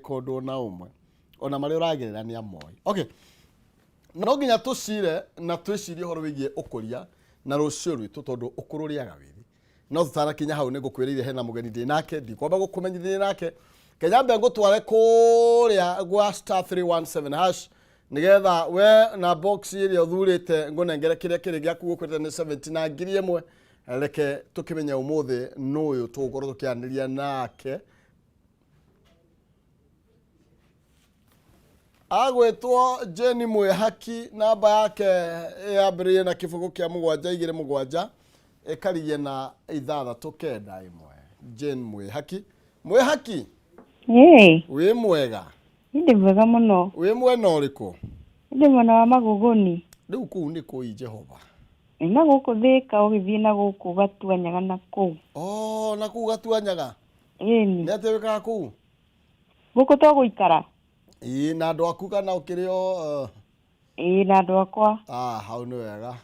ndangĩka ũndũ ona ũmwe ona marĩa ũragerera nĩ amoĩ. Okay, no nginya tũcire na twĩcirie ũhoro wĩgiĩ ũkũria na rũciũ rwitũ tondũ ũkũrũ ũrĩaga wĩthĩ. No tũtanakinya hau nĩ ngũkwĩrĩire hena mũgeni ndĩ nake, ndikwamba gũkũmenyithia nake. Kenya mbe ngũtware kũrĩa gwa star 317 hash nĩgetha we na box ĩrĩa ũthurĩte ngũnengere kĩrĩa kĩrĩ gĩaku gũkwĩrĩte nĩ 70 na 1000. Reke tũkĩmenye ũmũthĩ nũ ũyũ tũgũkorwo tũkĩaranĩria nake. Agwĩtwo Jane Mwĩhaki, namba yake yambĩrĩirie na kĩbũgũ kĩa mũgwanja igĩrĩ mũgwanja ĩkarigia na 691. Jane Mwĩhaki. Mwĩhaki, Ĩĩ, wĩ mwega? Ndĩ mwega mũno. Wĩ mwena ũrĩkũ? Ndĩ mwena wa Magũgũni. Rĩu kũu nĩ kũi Jehova? Nĩ na gũkũ Thĩka ũgĩthiĩ na gũkũ Gatuanyaga na kũu. Oh, na kũu Gatuanyaga? Ĩni. Nĩ atĩa wĩkaga kũu? Gũkũ to gũikara. Ĩĩ, na andũ aku kana ũkĩrĩ o? Ĩĩ, na andũ akwa. Ah, hau nĩ wega.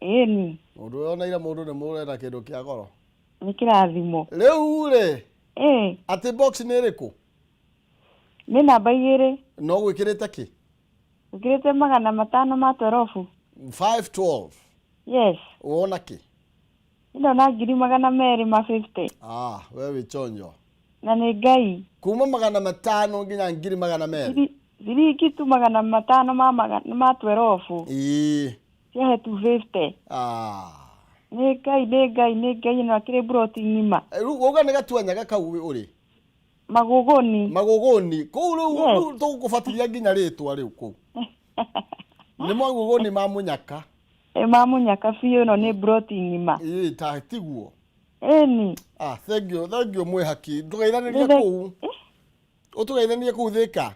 Ĩni. Mũndũ ũrĩa oneire mũndũ nĩ mũrenda kĩndũ kĩa goro. Nĩ kĩrathimo. Rĩu rĩ, Ĩĩ. Atĩ box nĩ ĩrĩkũ? Nĩ namba 2. No gwĩkĩrĩte kĩ? Gwĩkĩrĩte 512. 512. Yes. Wona kĩ? Ndona 250,000. Ah, we wĩ chonjo. Na nĩ Ngai. Kuma 500 nginya 200,000. Ciringi tu 500 ma magana ma 12. Ĩĩ. Ciahe 250. Ah. Nĩ Ngai, nĩ Ngai, nĩ Ngai ĩno akĩrĩ mburoti ng'ima. Rĩu wauga nĩ Gatuanyaga kau ũrĩ? Magũgũni. Magũgũni. Kũu rĩu Yes. rĩu tũgũkũbatithia nginya rĩtwa rĩu kũu. Nĩ Magũgũni ma Mũnyaka. Ĩ ma Mũnyaka biũ ĩno nĩ mburoti ng'ima. Ĩĩ ta tiguo. Ĩni. Ah, thank you, thank you Mwĩhaki. Ndũgeithanĩrie kũu. Ũtũgeithanie kũu Thĩka.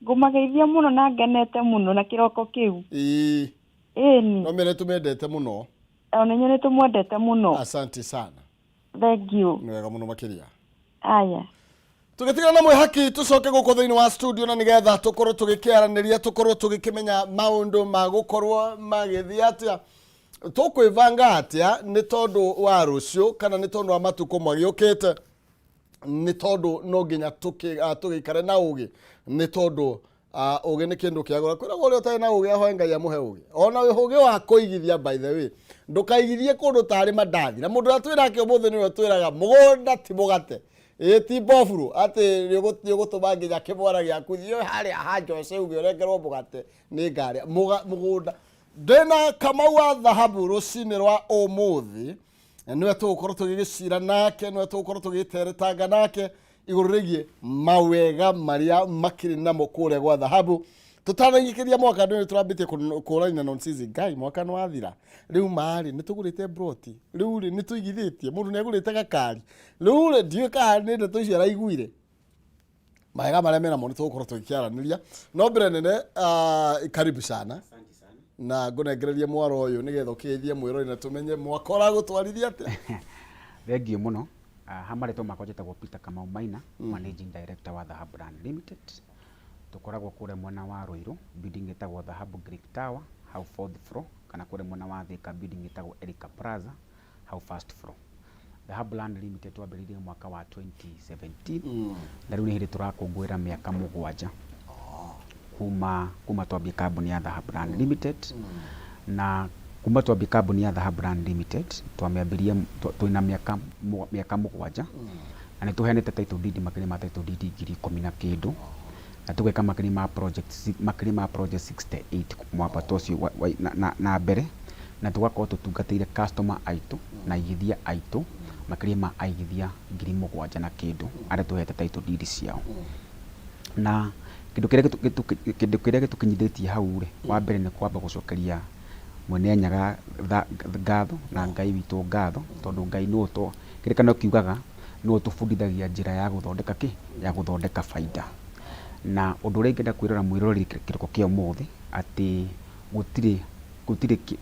Ngũmageithia mũno na ngenete mũno na kĩroko kĩu. Ĩĩ. Ĩni. No mene tũmendete mũno. Ona inyuĩ nĩ tũmwendete mũno. Asante sana. Thank you. Nĩ wega mũno makĩria. Aya. Tũgĩtigana na Mwĩhaki tũcoke gũkũ thĩinĩ wa studio na nĩgetha tũkorwo tũgĩkĩaranĩria, tũkorwo tũgĩkĩmenya maũndũ ma gũkorwo magĩthiĩ atĩa, tũkwĩbanga atĩa nĩ tondũ wa rũciũ kana nĩ tondũ wa matukũ magĩũkĩte, nĩ tondũ no nginya tũgĩikare na ũgĩ, nĩ tondũ ũgĩ nĩ kĩndũ kĩa goro. Kwĩragwo ũrĩa ũtarĩ na ũgĩ ahoe Ngai amũhe ũgĩ. Ona ũgĩ wa kũigithia, by the way, ndũkaigithie kũndũ tarĩ mandathi. Na mũndũ ũrĩa twĩnake ũmũthĩ nĩwe twĩraga mũgũnda ti mũgate, ĩĩ ti mboburu atĩ nĩ ũgũtũma nginya kĩmwana gĩaku thiĩ harĩa ha Jose uge ũrengerwo mũgate nĩ ngarĩa mũgũnda. Ndĩna Kamau wa Thahabu rũcinĩ rwa ũmũthĩ, nĩwe tũgũkorwo tũgĩgĩcira nake, nĩwe tũgũkorwo tũgĩteretanga nake igũrũ rĩgiĩ mawega marĩa makĩrĩ namo kũrĩa gwa Thahabu. Tũtanaingĩkĩria mwaka, ndũ nĩ tũrambĩtie kũrania nonsense. Ngai, mwaka nĩ wathira rĩu, marĩ nĩ tũgũrĩte broti rĩu rĩ, nĩ tũigithĩtie, mũndũ nĩ agũrĩte gakari rĩu rĩ, ndiũĩ kana nĩ ndeto icio araiguire. Mawega marĩa menamo nĩ tũgũkorwo tũgĩkĩaranĩria, no mbere nene, karibu sana na ngũnengererie mwaro ũyũ nĩgetha ũkĩgeithie mwĩrori na tũmenye mwaka ũragũtwarithia atĩa. Thengiũ mũno. Ha marĩtwa makwa njĩtagwo Peter Kamau Maina, Managing Director wa Dhahabu Land Limited. Tũkoragwo kũrĩa mwena wa Ruiru, building ĩtagwo Dhahabu Greek Tower, hau fourth floor, kana kũrĩa mwena wa Thika building ĩtagwo Erica Plaza, hau first floor. Dhahabu Land Limited twambĩrĩirie mwaka wa 2017 na rĩu nĩ hĩndĩ tũrakũngũĩra mĩaka 7 kuma twambie kambuni ya Dhahabu Land Limited. Na kuma twambie kambuni ya Dhahabu Land Limited twamĩambirie twĩna mĩaka 7 na nĩ tũheanĩte title deed makĩria ma title deed 10,000 na kĩndũ, na tũgeka makĩria ma project 68 mwambato ũcio na mbere, na tũgakorwo tũtungatĩire customer aitũ na aigithia aitũ makĩria ma aigithia 7,000 na kĩndũ arĩa tũhete title deed ciao. Na kĩndũ kĩrĩa gĩtũkinyithĩtie hau rĩ, wa mbere nĩ kwamba gũcokeria Mwene Nyaga ngatho na Ngai witũ ngatho, tondũ Ngai nĩwe kĩrĩkanĩro kiugaga nĩwe ũtũbundithagia njĩra ya gũthondeka kĩ? Ya gũthondeka baida. Na ũndũ ũrĩa ingĩenda kwĩrora mwĩroreri kĩroko kĩa ũmũthĩ atĩ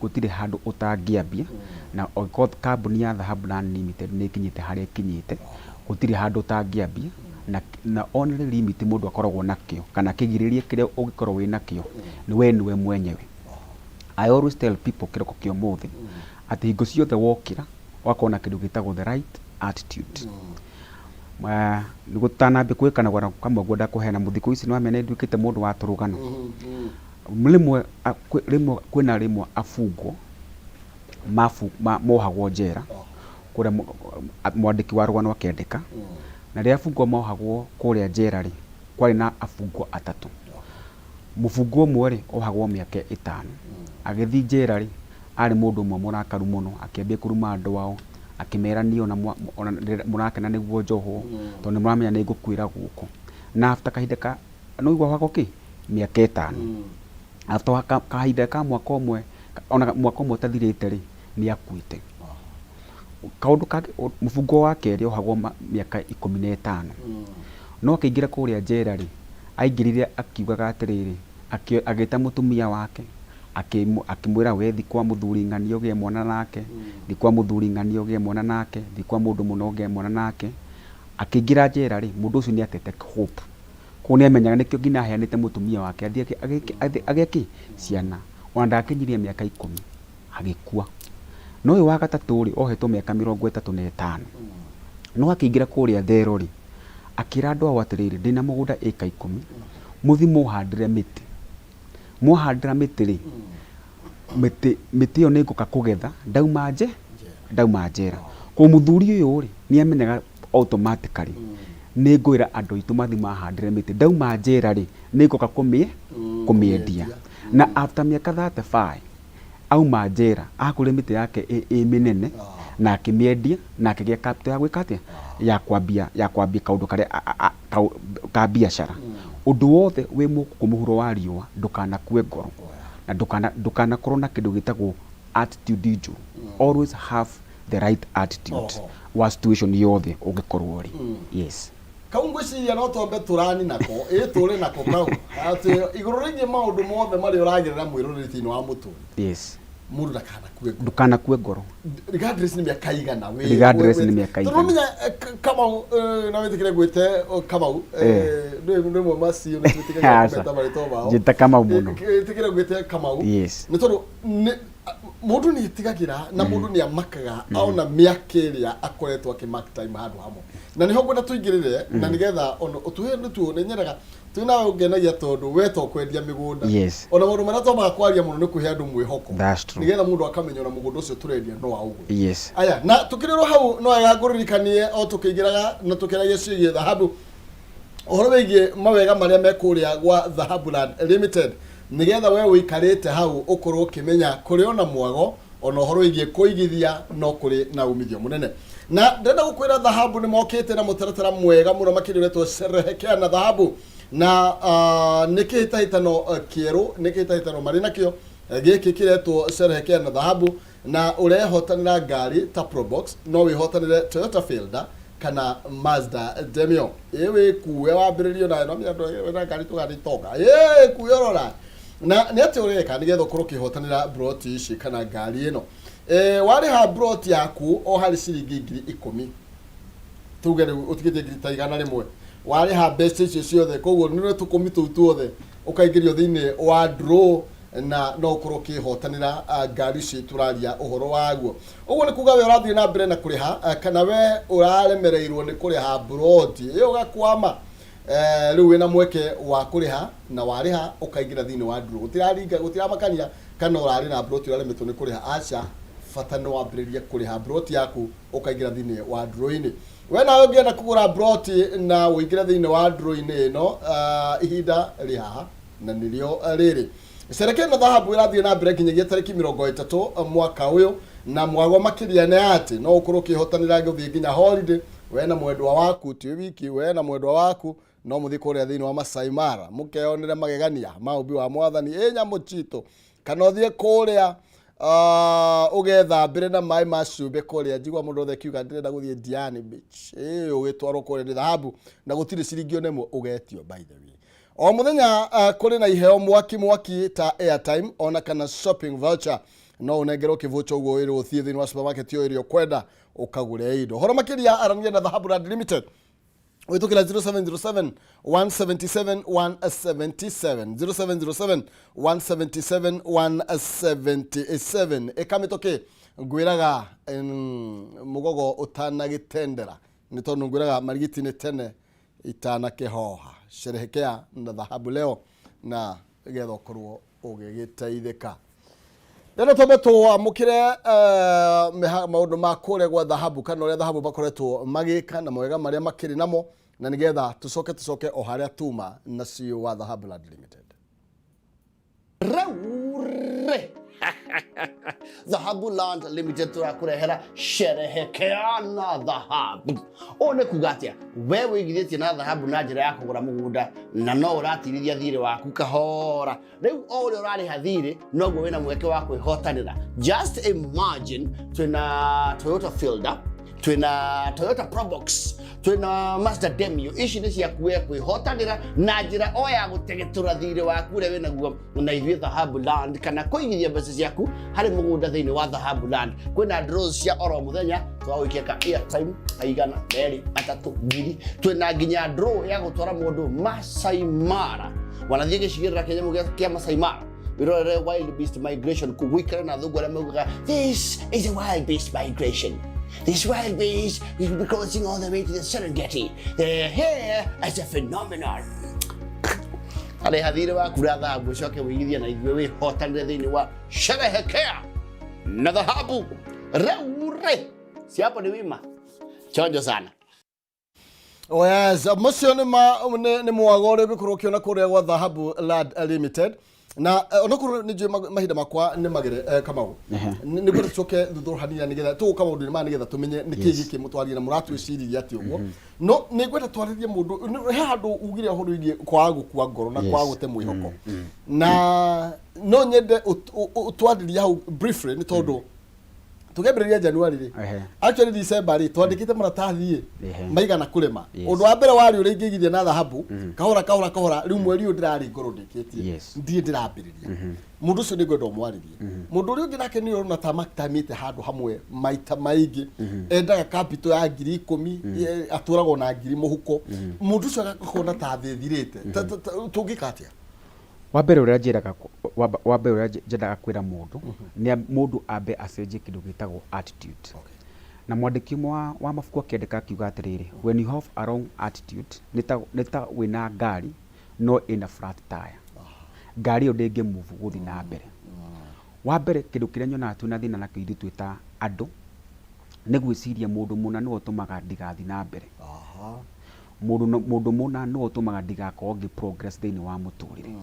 gũtirĩ handũ ũtangĩambia, na angĩkorwo kambuni ya Dhahabu Land Limited nĩ ĩkinyĩte harĩa ĩkinyĩte, gũtirĩ handũ ũtangĩambia, na only limit mũndũ akoragwo nakĩo kana kĩgirĩrĩria kĩrĩa ũngĩkorwo wĩ nakĩo nĩ we nĩwe mwenyewe. I always tell people kĩroko kĩa ũmũthĩ atĩ hingo ciothe wokĩra ũgakorwo na kĩndũ gĩtagwo the right attitude. Nĩguo tũtanambia kwĩ kanagwara kamwe ngwenda kũheana thikũ ici nĩwamenya nĩnduĩkĩte mũndũ wa tũrũgano. Rĩmwe rĩmwe kwĩna rĩmwe abungwo mohagwo njera kũrĩa mwandĩki wa rũgano akĩandĩka, na rĩrĩa abungwo mohagwo kũrĩa njera rĩ, kwarĩ na abungwo atatũ. Mũbungwo ũmwe rĩ, ohagwo mĩaka ĩtano. Agĩthiĩ njera rĩ, arĩ mũndũ ũmwe mũrakaru mũno, akĩambia kũruma andũ ao, akĩmera niĩ ona ona mũrakena nĩguo njohwo, tondũ nĩ mũramenya nĩ ngũkuĩra gũkũ. Na after kahinda ka, nĩ waigua ohagwo kĩ? Mĩaka ĩtano. After kahinda ka mwaka ũmwe, ona mwaka ũmwe ũtathirĩte rĩ, nĩ akuĩte. Kaũndũ kangĩ, mũbungwo wa kerĩ ohagwo mĩaka 15. No akĩingĩra kũrĩa njera rĩ, aingĩrire akiugaga atĩrĩrĩ, agĩta mũtumia wake, akĩmwĩra we thi kwa mũthuri ng'ania ũgĩe mwana nake, thi kwa mũthuri ng'ania ũgĩe mwana nake, thi kwa mũndũ mũna ũgĩe mwana nake. Akĩingĩra njera rĩ, mũndũ ũcio nĩ atete hope. Koguo nĩ amenyaga nĩkĩo nginya aheanĩte mũtumia wake athiĩ agĩe kĩ? Ciana. Ona ndakinyirie mĩaka 10 agĩkua. Na ũyũ wa gatatũ rĩ, ohetwo mĩaka 35. No akĩingĩra kũrĩa thero rĩ, akĩra andũ ao atĩrĩrĩ, ndĩna mũgũnda ĩka 10, mũthiĩ mũũhandĩre mĩtĩ. Mwahandĩra mĩtĩ rĩ, mĩtĩ mĩtĩ ĩyo nĩ ngũka kũgetha ndauma nje ndauma njera. Koguo mũthuri ũyũ rĩ, nĩ amenyaga automatically nĩ ngwĩra andũ aitũ mathiĩ mahandĩre mĩtĩ, ndauma njera rĩ, nĩ ngũka kũmĩendia. Na after mĩaka 35 auma njera akũrire mĩtĩ yake ĩ mĩnene na akĩmĩendia na akĩgĩa capital ya gwĩka atĩa? Ya kwambia kaũndũ karĩa ka biacara. Ũndũ wothe wĩ gũkũ mũhuro wa riũa ndũkanakue ngoro na ndũkanakorwo na kĩndũ gĩtagwo attitude njũru. Always have the right attitude wa situation yothe ũngĩkorwo ũrĩ. Yes. Kau ngwĩciria no twambe tũrani nako, ĩ tũre nako kau. Atĩ igũrũ rĩgiĩ maũndũ mothe marĩa ũragerera mwĩroreri thĩinĩ wa mũtũrĩre. Yes. Mũndũ ndakanakue ngoro. Ndũkanakue ngoro. Regardless nĩ mĩaka igana wĩ. Regardless nĩ mĩaka igana. Tondũ menya Kamau na wĩtĩkĩre ngwĩte Kamau nĩ mwe macio nĩ twĩtĩkagĩra kũmeta marĩtwa mao. Njĩta Kamau mũno. Wĩtĩkĩre ngwĩte Kamau. Yes. Nĩ tondũ mũndũ nĩ etigagĩra na mũndũ nĩ amakaga ona mĩaka ĩrĩa akoretwo akĩ mark time handũ hamwe. Na nĩho ngwenda tũingĩrĩre na nĩgetha ona ũtũhe nĩ tuo nĩ nyendaga twĩ nawe ũngenagia tondũ we to kwendia mĩgũnda. Yes. Ona maũndũ marĩa twambaga kwaria mũno nĩ kũhe andũ mwĩhoko. That's true. Nĩgetha mũndũ akamenya ona mũgũnda ũcio tũrendia no aũgũre. Yes. Aya, na tũkĩrĩrwo hau no wega ngũririkanie o tũkĩingĩraga na tũkĩaragia ciĩgiĩ thahabu ũhoro wĩgiĩ mawega marĩa me kũrĩa gwa Dhahabu Land Limited nĩgetha we ũikarĩte hau ũkorwo ũkĩmenya kũrĩ ona mwago ona ũhoro wĩgiĩ kũigithia no kũrĩ na umithio mũnene. Na ndĩrenda gũkwĩra Dhahabu nĩ mokĩte na mũtaratara mwega mũno makĩria ũretwo Sherehekea na Dhahabu na nĩ kĩhĩtahĩtano kĩerũ, nĩ kĩhĩtahĩtano marĩ nakĩo gĩkĩ kĩretwo Sherehekea na Dhahabu na ũrehotanĩra ngari ta Probox, no wĩhotanĩre Toyota Fielder kana Mazda Demio. Ĩ wĩkue wambĩrĩrio nayo no mĩandũ wĩna ngari tũgari tonga. Ĩ kue ũrora. Na nĩ atĩa ũreka nĩgetha ũkorwo ũkĩhotanĩra broti ici kana ngari ĩno? Warĩha broti yaku o harĩ ciringi 10,000. Tuge rĩu ũtigĩtie ngiri ta 100. Warĩha mbeca icio ciothe, koguo nĩ tũkũmi tũu tuothe ũkaingĩrio thĩinĩ wa draw na no ũkorwo ũkĩhotanĩra ngari ici tũraria ũhoro waguo. Ũguo nĩ kuga we ũrathiĩ na mbere na kũrĩha kana we ũraremereirwo nĩ kũrĩha broti ĩyo ũgakwama, rĩu wĩna mweke wa kũrĩha na warĩha ũkaingĩra thĩinĩ wa draw. Gũtiraringa, gũtiramakania kana ũrarĩ na broti ũraremetwo nĩ kũrĩha, aca, bata nĩ wambĩrĩrie kũrĩha broti yaku ũkaingĩra thĩinĩ wa draw-inĩ. We nawe ũngĩenda kũgũra broti na ũingĩre thĩinĩ wa draw-inĩ ĩno, ihinda rĩ haha na nĩrĩo rĩrĩ. Sherekea na Dhahabu ĩrathiĩ na mbere nginyagia tarĩki 30 mwaka ũyũ, na mwago makĩria nĩ atĩ no ũkorwo ũkĩhotanĩra gũthiĩ nginya holiday we na mwendwa waku, ti wiki, we na mwendwa waku no mũthiĩ kũrĩa thĩinĩ wa Masai Mara mũkeyonere magegania ma ũmbi wa mwathani ĩ nyamũ citũ, kana ũthiĩ kũrĩa ũgethambĩre na maĩ ma cumbĩ kũrĩa. Njigua mũndũ othe akiuga ndĩrenda gũthiĩ Diani Beach, ĩ ũgĩtwarwo kũrĩa nĩ Dhahabu na gũtirĩ ciringi ona ĩmwe ũgetio. By the way, o mũthenya kũrĩ na iheo mwaki mwaki ta airtime ona kana shopping voucher. No ũnengerwo kĩvũcha ũguo wĩrwo ũthiĩ thĩinĩ wa supermarket ĩyo ĩrĩa ũkwenda ũkagũre indo. Ũhoro makĩria aranĩria na Dhahabu Land Limited wĩtũkĩra 0707 177 177, 0707 177 177. Ĩka mĩtũkĩ ngwĩraga, mũgogo ũtanagĩtendera. Nĩ tondũ ngwĩraga marigiti nĩ tene itanakĩhoha. Sherehekea na dhahabu leo na getha ũkorwo ũgĩgĩteithĩka. Rĩu twambe twamũkĩre maũndũ ma kũrĩa gwa dhahabu kana ũrĩa dhahabu makoretwo magĩka na mawega marĩa makĩrĩ namo, na nĩgetha tũcoke tũcoke o harĩa tuma na CEO wa Dhahabu Land Limited. Rĩu rĩ, Dhahabu Land Limited tũrakũrehera sherehekea na dhahabu. Ũũ nĩ kuga atĩa? We wĩigithĩtie na dhahabu na njĩra ya kũgũra mũgũnda na no ũratirithia thirĩ waku kahora. Rĩu o ũrĩa ũrarĩha thirĩ noguo wĩna mweke wa kwĩhotanĩra. Just imagine, twĩna Toyota Fielder, twĩna Toyota Probox, twĩna Mazda Demio. Ici nĩ ciaku we kwĩhotanĩra na njĩra o ya gũtegetũra thirĩ waku ũrĩa wĩnaguo na ithuĩ Dhahabu Land, kana kũigithia mbeca ciaku harĩ mũgũnda thĩinĩ wa Dhahabu Land. Kwĩna draws cia oro mũthenya, twagũikia ka airtime aigana merĩ atatũ ngiri. Twĩna nginya draw ya gũtwara mũndũ Masai Mara. Wanathiĩ gĩcigĩrĩra kĩa nyamũ kĩa Masai Mara wirorere wild beast migration kuu, wikare na thungu arĩa maugaga, "This is a wild beast migration. This wild beast will be crossing all the way to the Serengeti. They're here as a phenomenon." Arĩha thirĩ waku na thahabu, ũcoke wĩigithie na ithuĩ wĩhotanĩre thĩinĩ wa sherehekea na dhahabu. Rĩu rĩ, si hapo ni wima chonjo sana. Oh yes, macio nĩ ma nĩ nĩ mwago ũrĩa ũngĩkorwo ũkĩona kũrĩa gwa Dhahabu Land Limited. Na onokorwo nĩ njũĩ mahinda makwa nĩ magere, Kamau. Nĩguo tũcoke thutha hanini nĩgetha tũgũka maũndũ-inĩ maya nĩgetha tũmenye nĩkĩ gĩkĩ mũtwarire na mũratwĩciririe atĩ ũguo. No nĩ ngwenda twarĩrie mũndũ he handũ ugire ũhoro wĩgiĩ kwaga gũkua ngoro na kwaga gũte mwĩhoko. Na no nyende ũtwarĩrie hau briefly, nĩ tondũ tũkĩambĩrĩria January rĩ, actually December rĩ, twandĩkĩte maratathi ĩ maigana kũrĩma. Ũndũ wa mbere warĩ ũrĩa ingĩigithia na thahabu kahora kahora kahora. Rĩu mweri ũyũ ndĩrarĩ ngorwo ndĩkĩtie, ndirĩ ndĩrambĩrĩria. Mũndũ ũcio nĩ ngwenda ũmwarĩrie. Mũndũ ũrĩa ũngĩ nake nĩ ũrona ta matamĩte handũ hamwe maita maingĩ, endaga capital ya 10,000, atũragwo na ngiri mũhuko. Mũndũ ũcio agakona ta thĩ ĩthirĩte. Tũngĩka atĩa? Wa mbere ũrĩa njĩraga, wa mbere ũrĩa nyendaga kwĩra mũndũ, nĩ mũndũ ambe acenjie kĩndũ gĩtagwo attitude. Na mwandĩki ũmwe wa mabuku akĩandĩka akiuga atĩrĩrĩ, "When you have a wrong attitude", nĩ ta wĩna ngari no ĩna flat tire. Ngari ĩyo ndĩngĩ move gũthiĩ na mbere. Wa mbere kĩndũ kĩrĩa nyonaga twĩna thĩna nakĩo ithuĩ twĩ ta andũ, nĩ gwĩciria mũndũ mũna nĩwe ũtũmaga ndigathiĩ na mbere. Mũndũ no, mũndũ mũna nĩwe ũtũmaga ndigakorwo ngĩ progress thĩinĩ wa mũtũrĩre.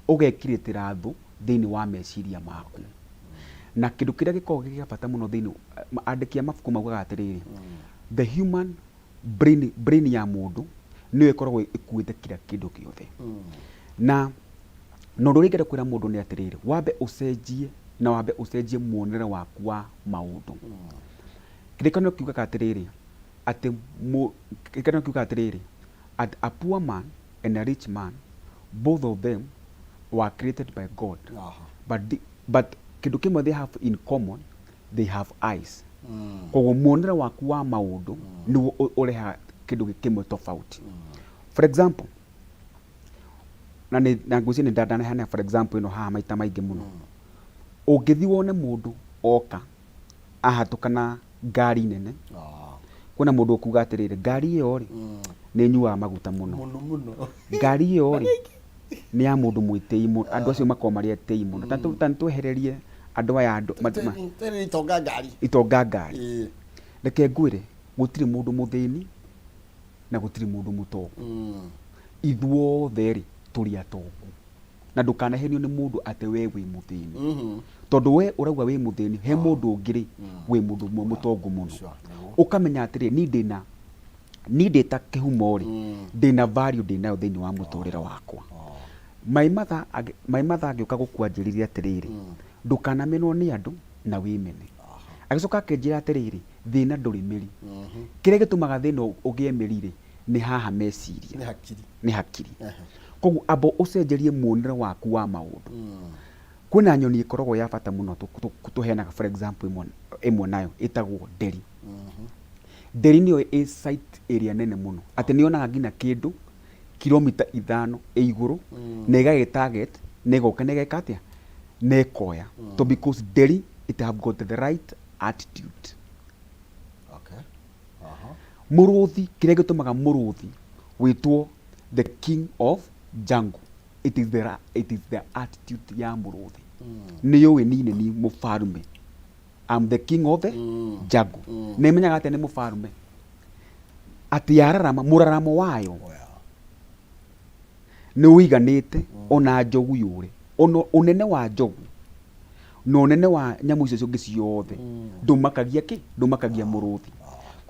Ũgekirĩtĩra thũ thĩinĩ wa meciria maku. Na kĩndũ kĩrĩa gĩkoragwo gĩ gĩa bata mũno thĩinĩ, andĩki a mabuku maugaga atĩrĩrĩ, the human brain, brain ya mũndũ nĩyo ĩkoragwo ĩkuĩte kira kĩndũ gĩothe. Na na ũndũ ũrĩa ingĩenda kwĩra mũndũ nĩ atĩrĩrĩ, wambe ũcenjie na wambe ũcenjie muonere waku wa maũndũ. Kĩrĩkanĩro kiugaga atĩrĩrĩ, atĩ kĩrĩkanĩro kiugaga atĩrĩrĩ, atĩ a poor man and a rich man, both of them were created by God. But kĩndũ kĩmwe they have in common, they have eyes. Koguo muonere waku wa maũndũ nĩguo ũrehaga kĩndũ kĩmwe tofauti. For example, na nĩ na ngwĩciria nĩ ndanaheana for example ĩno haha maita maingĩ mũno. Ũngĩthiĩ wone mũndũ oka ahatũka na ngari nene, kwĩna mũndũ ũkuga atĩrĩrĩ, ngari ĩyo rĩ, nĩ ĩnyuaga maguta mũno. Mũno mũno. Ngari ĩyo rĩ, nĩ ya mũndũ mwĩtĩi mũno. Andũ acio makoragwo marĩ etĩi mũno. Ta nĩ twehererie andũ aya andũ Twehererie itonga ngari. Itonga ngari. Reke ngwĩre, gũtirĩ mũndũ mũthĩni na gũtirĩ mũndũ mũtongu. Ithuothe rĩ, tũrĩ atongu. Na ndũkanahenio nĩ mũndũ atĩ we wĩ mũthĩni. Tondũ we ũrauga wĩ mũthĩni, he mũndũ ũngĩ rĩ, wĩ mũndũ ũmwe mũtongu mũno. Ũkamenya atĩrĩ, niĩ ndĩna, niĩ ndĩ ta kĩhumo rĩ, ndĩna value ndĩnayo thĩinĩ wa mũtũrĩre wakwa. My mother, my mother agĩũka gũkua anjĩrire atĩrĩrĩ, ndũkanamenwo nĩ andũ na wĩmene. Agĩcoka akĩnjĩra atĩrĩrĩ, thĩna ndũrĩ mĩri. Kĩrĩa gĩtũmaga thĩna ũgĩe mĩri rĩ, nĩ haha meciria. Nĩ hakiri. Nĩ hakiri. Koguo amba ũcenjerie muonere waku wa maũndũ. Kwĩna nyoni ĩkoragwo ya bata mũno tũheanaga for example ĩmwe nayo ĩtagwo nderi. Nderi nĩyo ĩ site ĩrĩa nene mũno atĩ nĩ yonaga nginya kĩndũ kilomita 5 ĩ igũrũ na ĩgagĩ target na ĩgoka na ĩgeka atĩa, na ĩkoya. To because nderi it have got the right attitude. Mũrũthi, kĩrĩa gĩtũmaga mũrũthi wĩtwo the king of jungle, it is the attitude ya mũrũthi. Nĩ yũĩ niĩ nĩ niĩ mũfarume, I'm the king of the jungle. Nĩ ĩmenyaga atĩ nĩ mũfarume, atĩ yararama, mũraramo wayo nĩ ũiganĩte ona njogu yũre. Ona ũnene wa njogu na ũnene wa nyamũ icio cingĩ ciothe ndũmakagia kĩ? Ndũmakagia mũrũthi.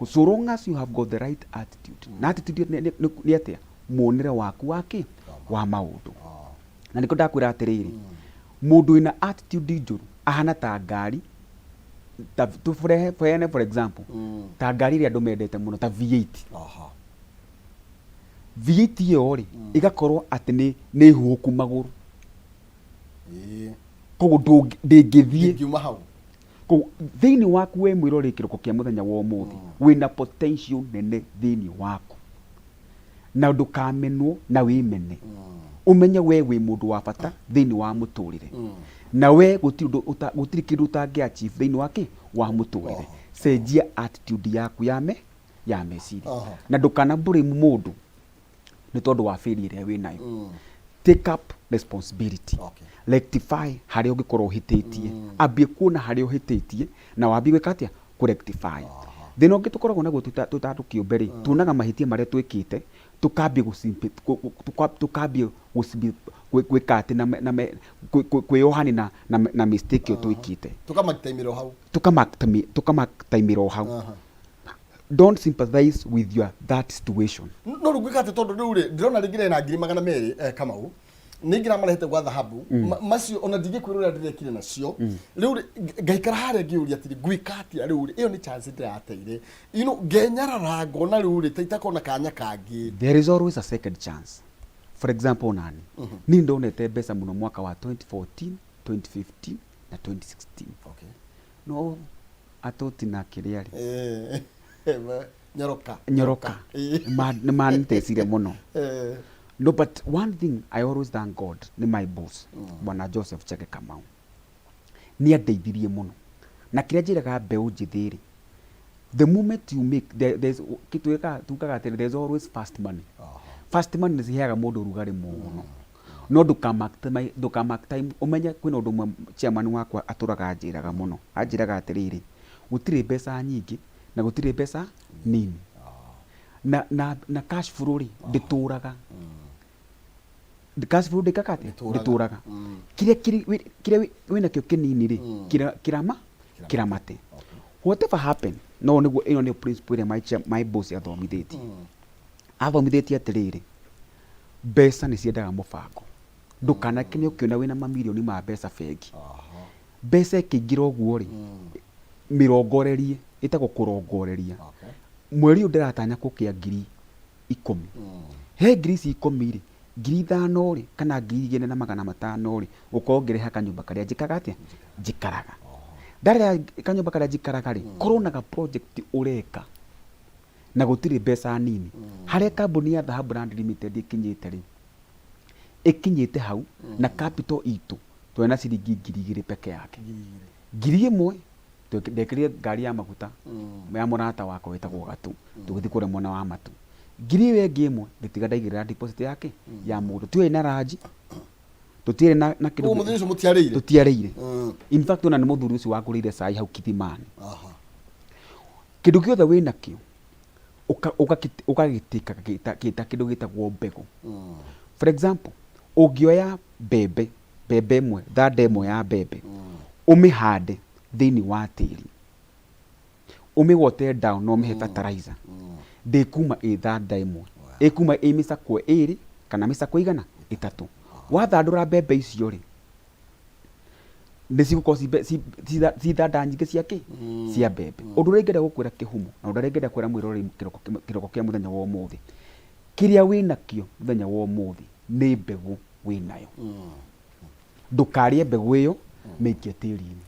So long as you have got the right attitude. Na attitude nĩ atĩa? Muonere waku wa kĩ? Wa maũndũ. Na nĩkĩo ndakwĩra atĩrĩrĩ, mũndũ wĩna attitude njũru ahana ta ngari, ta tũheane for example, ta ngari ĩrĩa andũ mendete mũno ta V8. V8 ĩyo rĩ, ĩgakorwo atĩ nĩ huhũku magũrũ. Koguo ndĩngĩthiĩ. Ndĩngiuma hau. Koguo thĩinĩ waku we mwĩroreri kĩroko kĩa mũthenya wa ũmũthĩ, wĩna potential nene thĩinĩ waku. Na ndũkamenwo na wĩmene. Ũmenye we wĩ mũndũ wa bata thĩinĩ wa mũtũrĩre. Na we gũtirĩ ũndũ gũtirĩ kĩndũ ũtangĩ achieve thĩinĩ wa kĩ? Wa mũtũrĩre. Cenjia attitude yaku ya meciria. Na ndũkana blame mũndũ nĩ tondũ wa failure ĩrĩa wĩnayo. Take up responsibility. Rectify harĩa ũngĩkorwo ũhĩtĩtie. Ambie kuona harĩa ũhĩtĩtie na wambie gwĩka atĩa? Kũ rectify. Thĩna ũngĩ tũkoragwo naguo twĩ ta andũ kĩũmbe rĩ, tuonaga mahĩtia marĩa twĩkĩte, tũkambia gwĩka atĩ kwĩyohania na mistake ĩyo twĩkĩte. Tũkamakitaimĩra o hau. Tũkamakitaimĩra o hau. Don't sympathize with your that situation. No rĩu ngwĩka atĩ tondũ rĩu rĩ, ndĩrona rĩngĩ na 200,000, Kamau nĩ ngira marehete gwa thahabu. Macio ona ndingĩkwĩra ũrĩa ndĩrekire nacio. Rĩu rĩ, ngaikara harĩa ngĩũria atĩrĩ, ngwĩka atĩa rĩu rĩ? Ĩyo nĩ chance ndĩrateire, ngenyarara ngona rĩu rĩ ta itakona kanya kangĩ. There is always a second chance. For example, nani niĩ ndonete mbeca mũno mwaka wa 2014, 2015 na 2016. No atũti na kĩrĩa rĩ, Nyoroka. Nyoroka. Nĩ manitecire mũno. No, but one thing I always thank God nĩ my boss, Bwana Joseph Chege Kamau, nĩ andeithirie mũno. Na kĩrĩa njĩraga mbeũ njĩthĩ rĩ, the moment you make there, there's tugaga atĩrĩ, there's always fast money. Fast money nĩ ciheaga mũndũ ũrugarĩ mũno, no ndũka mark time. Ũmenye kwĩna ũndũ ũmwe chairman wakwa atũraga anjĩraga mũno. Anjĩraga atĩrĩrĩ, gũtirĩ mbeca nyingĩ na gũtirĩ mbeca nini, na cash flow rĩ, ndĩtũraga. Cash flow ndĩkaga atĩa? Ndĩtũraga. Ndĩtũraga. Kĩrĩa wĩnakĩo kĩnini rĩ, kĩrama kĩramate. Whatever happen, no nĩguo ĩno nĩyo principle ĩrĩa my boss athomithĩtie. Athomithĩtie atĩrĩrĩ, mbeca nĩ ciendaga mũbango. Ndũkanakene ũkĩona wĩna mamirioni ma mbeca bengi. Mbeca ĩkĩingĩra ũguo rĩ, mĩrongorerie, ĩtagwo kũrongoreria. Mweri ũyũ ndĩratanya kũkĩa 10,000. He ngiri ici 10 rĩ, 5,000 rĩ, kana 4,500 rĩ, gũkorwo ngĩrĩha kanyũmba karĩa njĩkaga atĩa? Njikaraga. Ndarĩha kanyũmba karĩa njikaraga rĩ, korwo na ga project ũreka na gũtirĩ mbeca nini. Harĩa kambuni ya Dhahabu Land Limited ĩkinyĩte rĩ, ĩkinyĩte hau na capital itũ twarĩ na ciringi 2,000 peke yake. 1,000 ndekĩrire ngari ya maguta ya mũrata wakwa wĩtagwo Gatu, tũgĩthiĩ kũrĩa mwena wa Matu. Ngiri ĩyo ĩngĩ ĩmwe ngĩtiga ndaigĩrĩra deposit yake ya mũgũnda. Tutiarĩ na ranji, tũtiarĩ na kĩndũ. Koguo mũthenya ũcio mũtiarĩire? Tũtiarĩire. In fact, ona nĩ mũthuri ũcio wangũrĩire cai hau Kithimani. Kĩndũ gĩothe wĩnakĩo ũgagĩtĩka gĩta kĩndũ gĩtagwo mbegũ. For example, ũngĩoya mbembe, mbembe ĩmwe, thanda ĩmwe ya mbembe, ũmĩhande thĩinĩ wa tĩri, ũmĩwote down na ũmĩhe fertilizer, ndĩkuma ĩ thanda ĩmwe, ĩkuma ĩ mĩcakwe ĩrĩ kana mĩcakwe igana ĩtatũ. Wathandũra mbembe icio rĩ, nĩ cigũkorwo ci thanda nyingĩ cia kĩ? Cia mbembe. Ũndũ ũrĩa ingĩenda gũkwĩra kĩhumo, na ũndũ ũrĩa ingĩenda kwĩra mwĩroreri kĩroko kĩa mũthenya wa ũmũthĩ, kĩrĩa wĩnakĩo mũthenya wa ũmũthĩ nĩ mbegũ wĩnayo. Ndũkarĩe mbegũ ĩyo, mĩikie tĩri-inĩ.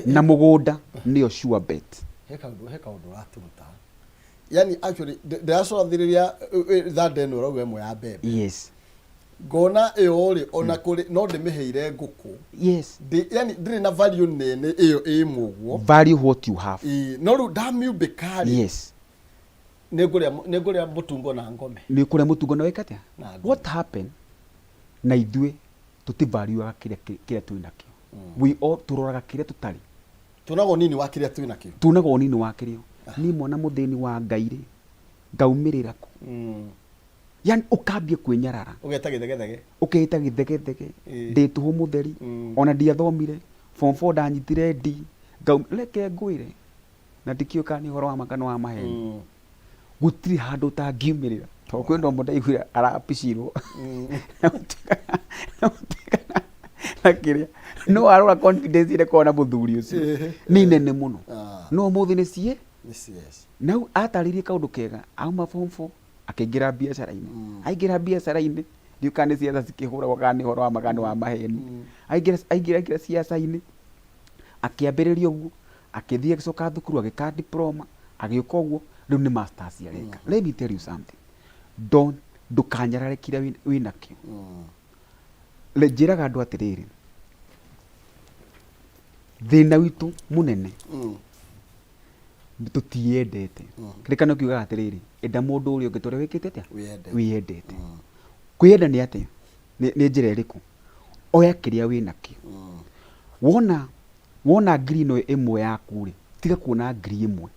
Na mũgũnda nĩyo sure bet. He kaũndũ ũratũruta, yani actually ndĩracothĩrĩria thanda ĩno ũrauga ĩmwe ya mbembe. Ngona ĩyo rĩ, ona kũrĩ no ndĩmĩheire ngũkũ. Yani ndĩrĩ na value nene ĩyo ĩ mũguo. Value what you have. Ĩĩ, no rĩu ndamiumbĩka rĩ, Nĩ ngũrĩa mũtungo na ngome. Nĩ kũrĩa mũtungo na wĩke atĩa? Na ngome. What happen na ithuĩ tũtivaluaga kĩrĩa twĩ nakĩo. We all tũroraga kĩrĩa tũtarĩ. Tuonaga ũnini wa kĩrĩa twĩ nakĩo. Tuonaga ũnini wa kĩrĩa. Niĩ mwana mũthĩni wa Ngai rĩ, ngaumĩrĩra kũ? Yani ũkambia kwĩnyarara. Ũgeta gĩthegethege. Ũkeita gĩthegethege. Ndĩ tũhũ mũtheri. Ona ndiathomire. Form 4 ndanyitire D. Reke ngwĩre. Na ndikĩũĩ kana nĩ ũhoro wa ma kana wa maheni. Gũtirĩ handũ ũtangiumĩrĩra. Tondũ kwĩna ũmwe ndaiguire arapicirwo. Na gũtuĩka na kĩrĩa. No arora confidence ĩrĩa ĩkoragwo na mũthuri ũcio. Nĩ nene mũno. No ũmũthĩ nĩ ciĩ. Nĩ CS. Na hau atarĩirie kaũndũ kega. Auma form 4 akĩingĩra biacara-inĩ. Aingĩra biacara-inĩ, ndiũĩ kana nĩ ciaca cikĩhũragwo kana nĩ ũhoro wa ma kana nĩ wa maheni. Aingĩra ciaca-inĩ, akĩambĩrĩria ũguo, akĩthiĩ agĩcoka thukuru agĩka diploma, agĩũka ũguo, rĩu nĩ masters areka. Let me tell you something. Don't, ndũkanyarare kĩrĩa wĩnakĩo. Njĩraga andũ atĩrĩrĩ, thĩna witũ mũnene tũtiendete. Kĩrĩkanĩro kiugaga atĩrĩrĩ, enda mũndũ ũrĩa ũngĩ ta ũrĩa wĩkĩte atĩa? Wĩyendete. Wĩyendete. Kwĩyenda nĩ atĩa? Nĩ njĩra ĩrĩkũ? Oya kĩrĩa wĩnakĩo. Wona ngiri ĩno ĩmwe yaku rĩ, tiga kuona ngiri ĩmwe,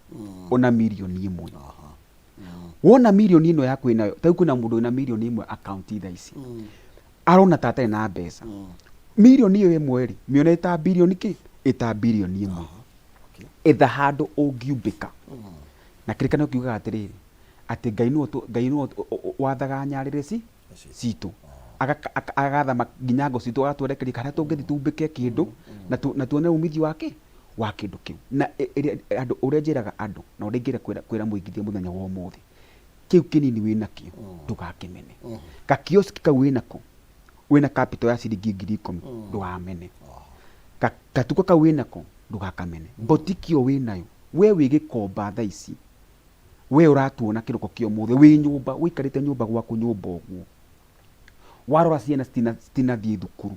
ona mirioni ĩmwe. Wona mirioni ĩno yaku wĩnayo, ta rĩu kwĩna mũndũ wĩna mirioni ĩmwe akaunti thaa ici. Arona ta atarĩ na mbeca. Mirioni ĩyo ĩmwe rĩ, mĩone ĩta birioni kĩ? Ĩta birioni ĩmwe. Etha handũ ũngiumbĩka. Na kĩrĩkanĩro kiugaga atĩrĩrĩ, atĩ Ngai nĩwe Ngai nĩwe wathaga nyarĩrĩ citũ. Agathama nginya ngo citũ, agatwerekeria harĩa tũngĩthiĩ tumbĩke kĩndũ, na tuone umithio wa kĩ? Wa kĩndũ kĩu. Na ĩrĩa andũ, ũrĩa njĩraga andũ, na ũrĩa ingĩenda kwĩra mũingithia mũthenya wa ũmũthĩ, kĩu kĩnini wĩnakĩo, ndũgakĩmene. Gakioski kau wĩnako, wĩna capital ya ciringi ngiri ikũmi, ndũgamene. Gatuka kau wĩnako, ndũgakamene. Botiki ĩyo wĩnayo, we wĩ gĩkomba thaa ici, we ũratuona kĩroko kĩa ũmũthĩ, wĩ nyũmba, ũikarĩte nyũmba gwaku nyũmba ũguo. Warora ciana citinathiĩ thukuru.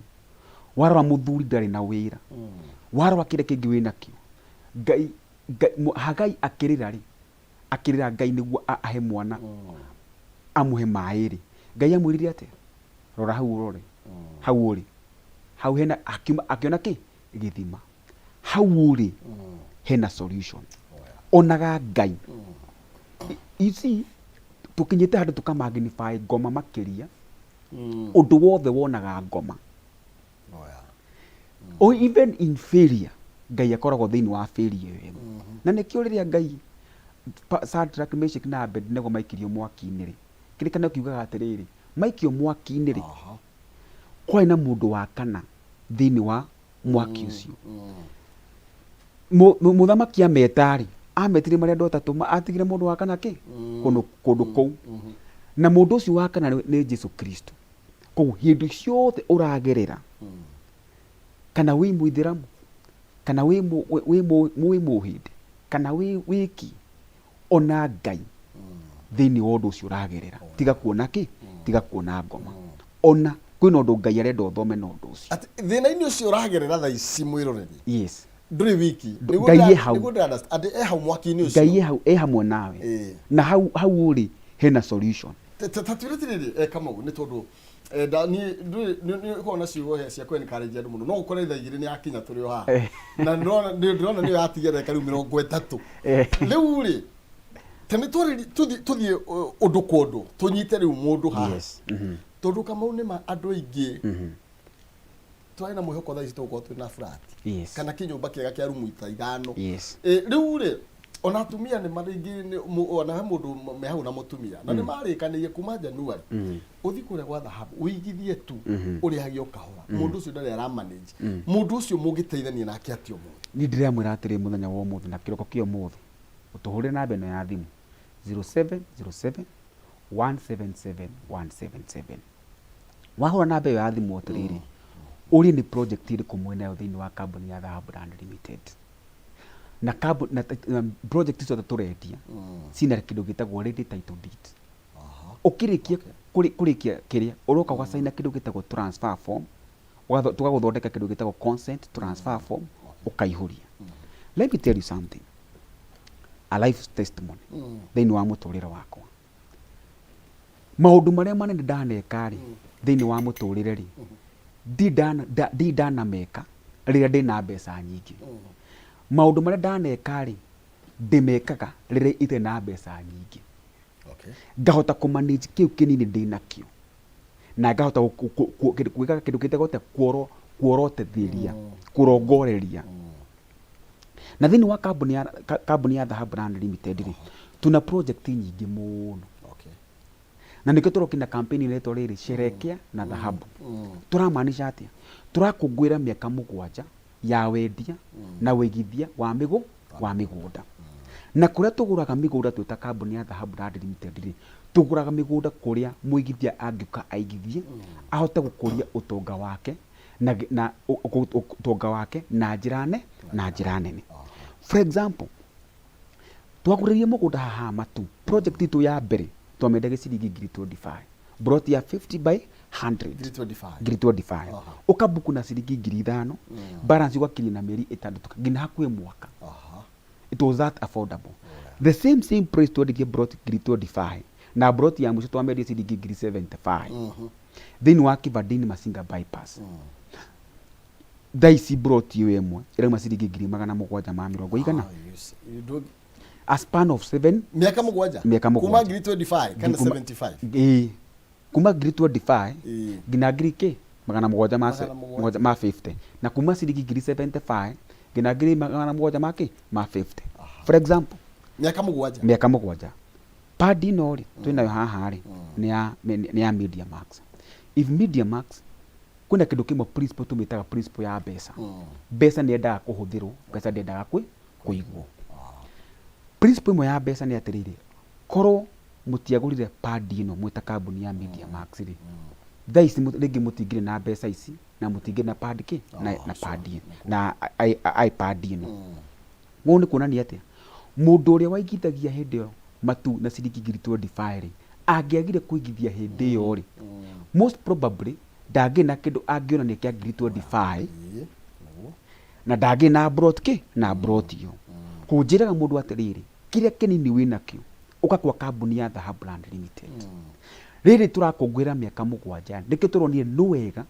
Warora mũthuri ndarĩ na wĩra. Warora kĩrĩa kĩngĩ wĩnakĩo. Ngai, Ngai, Hagai akĩrĩra rĩ, akĩrĩra Ngai nĩguo ahe mwana, amũhe maĩ rĩ. Ngai amwĩrire atĩa? Rora hau ũrore. Hau ũrĩ. Hau hena, akiuma, akĩona kĩ? Gĩthima. Hau ũrĩ, hena solution. Onaga Ngai. You see, tũkinyĩte handũ tũka magnify ngoma makĩria. Ũndũ wothe wonaga ngoma. Or even in failure, Ngai akoragwo thĩinĩ wa failure ĩyo ĩmwe. Na nĩkĩo rĩrĩa Ngai Shadrach, Meshach na Abednego maikirio mwaki-inĩ rĩ, kĩrĩkanĩro kiugaga atĩrĩrĩ, maikio mwaki-inĩ rĩ, kwarĩ na mũndũ wa kana thĩinĩ wa mwaki ũcio. Mũthamaki ameta rĩ, ametire marĩ andũ atatũ, atigire mũndũ wa kana kĩ? Kũndũ kũu. Na mũndũ ũcio wa kana nĩ Jesu Kristo. Koguo hĩndĩ ciothe ũragerera, kana wĩ mũithĩramu, kana wĩ mũhĩndĩ, kana wĩ kĩ, ona Ngai thĩinĩ wa ũndũ ũcio ũragerera. Tiga kuona kĩ? Tiga kuona ngoma. Ona kwĩna ũndũ Ngai arenda ũthome na ũndũ ũcio. Atĩ thĩna-inĩ ũcio ũragerera thaa ici mwĩroreri. Yes. Ndũrĩ wiki. Ngai e hau. Nĩguo ndĩra understand. Atĩ e hau mwaki-inĩ ũcio. Ngai e hau, e hamwe nawe. Na hau ũrĩ hena solution. Ta twĩre atĩrĩrĩ, Kamau, nĩ tondũ, niĩ ndũrĩ, nĩ ũkoragwo na ciugo cia kũ encourage andũ mũno. No ũkore thaa igĩrĩ nĩ yakinya tũrĩ o haha. Na ndĩrona nĩyo yatigia ndagĩka rĩu mĩrongo ĩtatũ. Rĩu rĩ, ta nĩ twarĩrie, tũthiĩ ũndũ kwa ũndũ, tũnyite rĩu mũndũ haha. Yes. Tondũ Kamau nĩ ma andũ aingĩ twarĩ na mwĩhoko thaa ici tũgũkorwo twĩ na flat. Yes. Kana kĩnyũmba kĩega kĩa rumu ta ithano. Yes. Rĩu rĩ, ona atumia nĩ marĩngĩ ona he mũndũ me hau na mũtumia na nĩ marĩkanĩire kuma January. Ũthiĩ kũrĩa gwa thahabu ũigithie tu ũrĩhage o kahora. Mũndũ ũcio ndarĩ ara manage. Mũndũ ũcio mũngĩteithania nake atĩa ũmũthĩ? Niĩ ndĩramwĩra atĩrĩ mũthenya wa ũmũthĩ na kĩroko kĩa ũmũthĩ, ũtũhũrĩre namba ĩno ya thimũ zero seven zero seven one seven seven one seven seven. Wahũra namba ĩyo ya thimũ atĩrĩrĩ, ũrie nĩ project ĩrĩkũ mwĩnayo thĩinĩ wa kambuni ya Dhahabu Land Limited. Na na project ciothe tũrendia cina kĩndũ gĩtagwo ready title deed. Ũkĩrĩkia kũrĩkia kĩrĩa, ũroka ũgacaina kĩndũ gĩtagwo transfer form, tũgagũthondeka kĩndũ gĩtagwo consent transfer form, ũkaihũria. Let me tell you something. A life testimony thĩinĩ wa mũtũrĩre wakwa. Maũndũ marĩa manene ndaneka rĩ, thĩinĩ wa mũtũrĩre rĩ, ndirĩ ndanameka rĩrĩa ndĩna mbeca nyingĩ. Maũndũ marĩa ndaneka rĩ, ndĩmekaga rĩrĩa itarĩ na mbeca nyingĩ. Ngahota kũ manage kĩu kĩnini ndĩnakĩo na ngahota gwĩka kĩndũ gĩtagwo atĩa, kuorotithĩria, kũrongoreria. Na thĩinĩ wa kambuni ya Dhahabu Land Limited rĩ, tuna project nyingĩ mũno. Na nĩkĩo tũroki na campaign ĩretwo rĩrĩ, Sherekea na Dhahabu. Tũramaanisha atĩa? Tũrakũngũĩra mĩaka 7 ya wendia na ũigithia wa wa mĩgũnda. Na kũrĩa tũgũraga mĩgũnda twĩ ta kambuni ya Dhahabu Land Limited rĩ, tũgũraga mĩgũnda kũrĩa mũigithia angĩũka aigithie, ahote gũkũria ũtonga wake na ũtonga wake na njĩra na njĩra nene. For example, twagũrĩrie mũgũnda haha Matu, project itũ ya mbere twamĩendagia ciringi ngiri 25, plot ya 50 by 100. Ngiri 25. Ngiri 25. Ũkabuku na ciringi 5,000, balance ũgakinyia na mĩeri 6 nginya hakuhĩ mwaka. It was that affordable. The same same price twendirie plot ngiri 25, na plot ya mũico twamendirie ciringi ngiri 75 thĩinĩ wa Kivandini Masinga bypass. Thaa ici plot ĩyo ĩmwe ĩrauma ciringi ngiri magana mũgwanja ma mĩrongo igana. Ah, yes. You don't- A span of 7 Mĩaka 7. Mĩaka Kuma 7. ngiri 25 kana 75. Ĩĩ, kuma ngiri 25 nginya ngiri kĩ magana mũgwanja ma Magana mũgwanja. Mũgwanja ma 50, na kuma ciringi ngiri 75 nginya ngiri magana mũgwanja ma kĩ ma 50, for example. Mĩaka 7. Mĩaka 7. Pad ĩno rĩ, twĩnayo haha rĩ, nĩ ya Media Max. If Media Max, kwĩna kĩndũ kĩmwe, principle tũmĩtaga principle ya mbeca. Mbeca nĩ yendaga kũhũthĩrwo, mbeca ndĩendaga kũigwo. Principle ĩmwe ya mbeca nĩ atĩrĩrĩ, korwo mũtiagũrire pad ĩno mwĩ ta kambuni ya Media Max rĩ, thaa ici rĩngĩ mũtingĩrĩ na mbeca ici na mũtingĩrĩ na pad kĩ na pad ĩno na iPad ĩno. Ũguo nĩ kuonania atĩa? Mũndũ ũrĩa waigithagia hĩndĩ ĩyo Matu na ciringi ngiri 25 rĩ, angĩagire kũigithia hĩndĩ ĩyo rĩ, most probably ndangĩrĩ na kĩndũ angĩonania kĩa ngiri 25 na ndangĩrĩ na plot kĩ na plot ĩyo. Koguo njĩraga mũndũ atĩrĩrĩ, kĩrĩa kĩnini wĩnakĩo ũka kwa kambuni ya Dhahabu Land Limited. Rĩrĩ tũrakũngũĩra mĩaka 7, nĩkĩo tũronire nĩ wega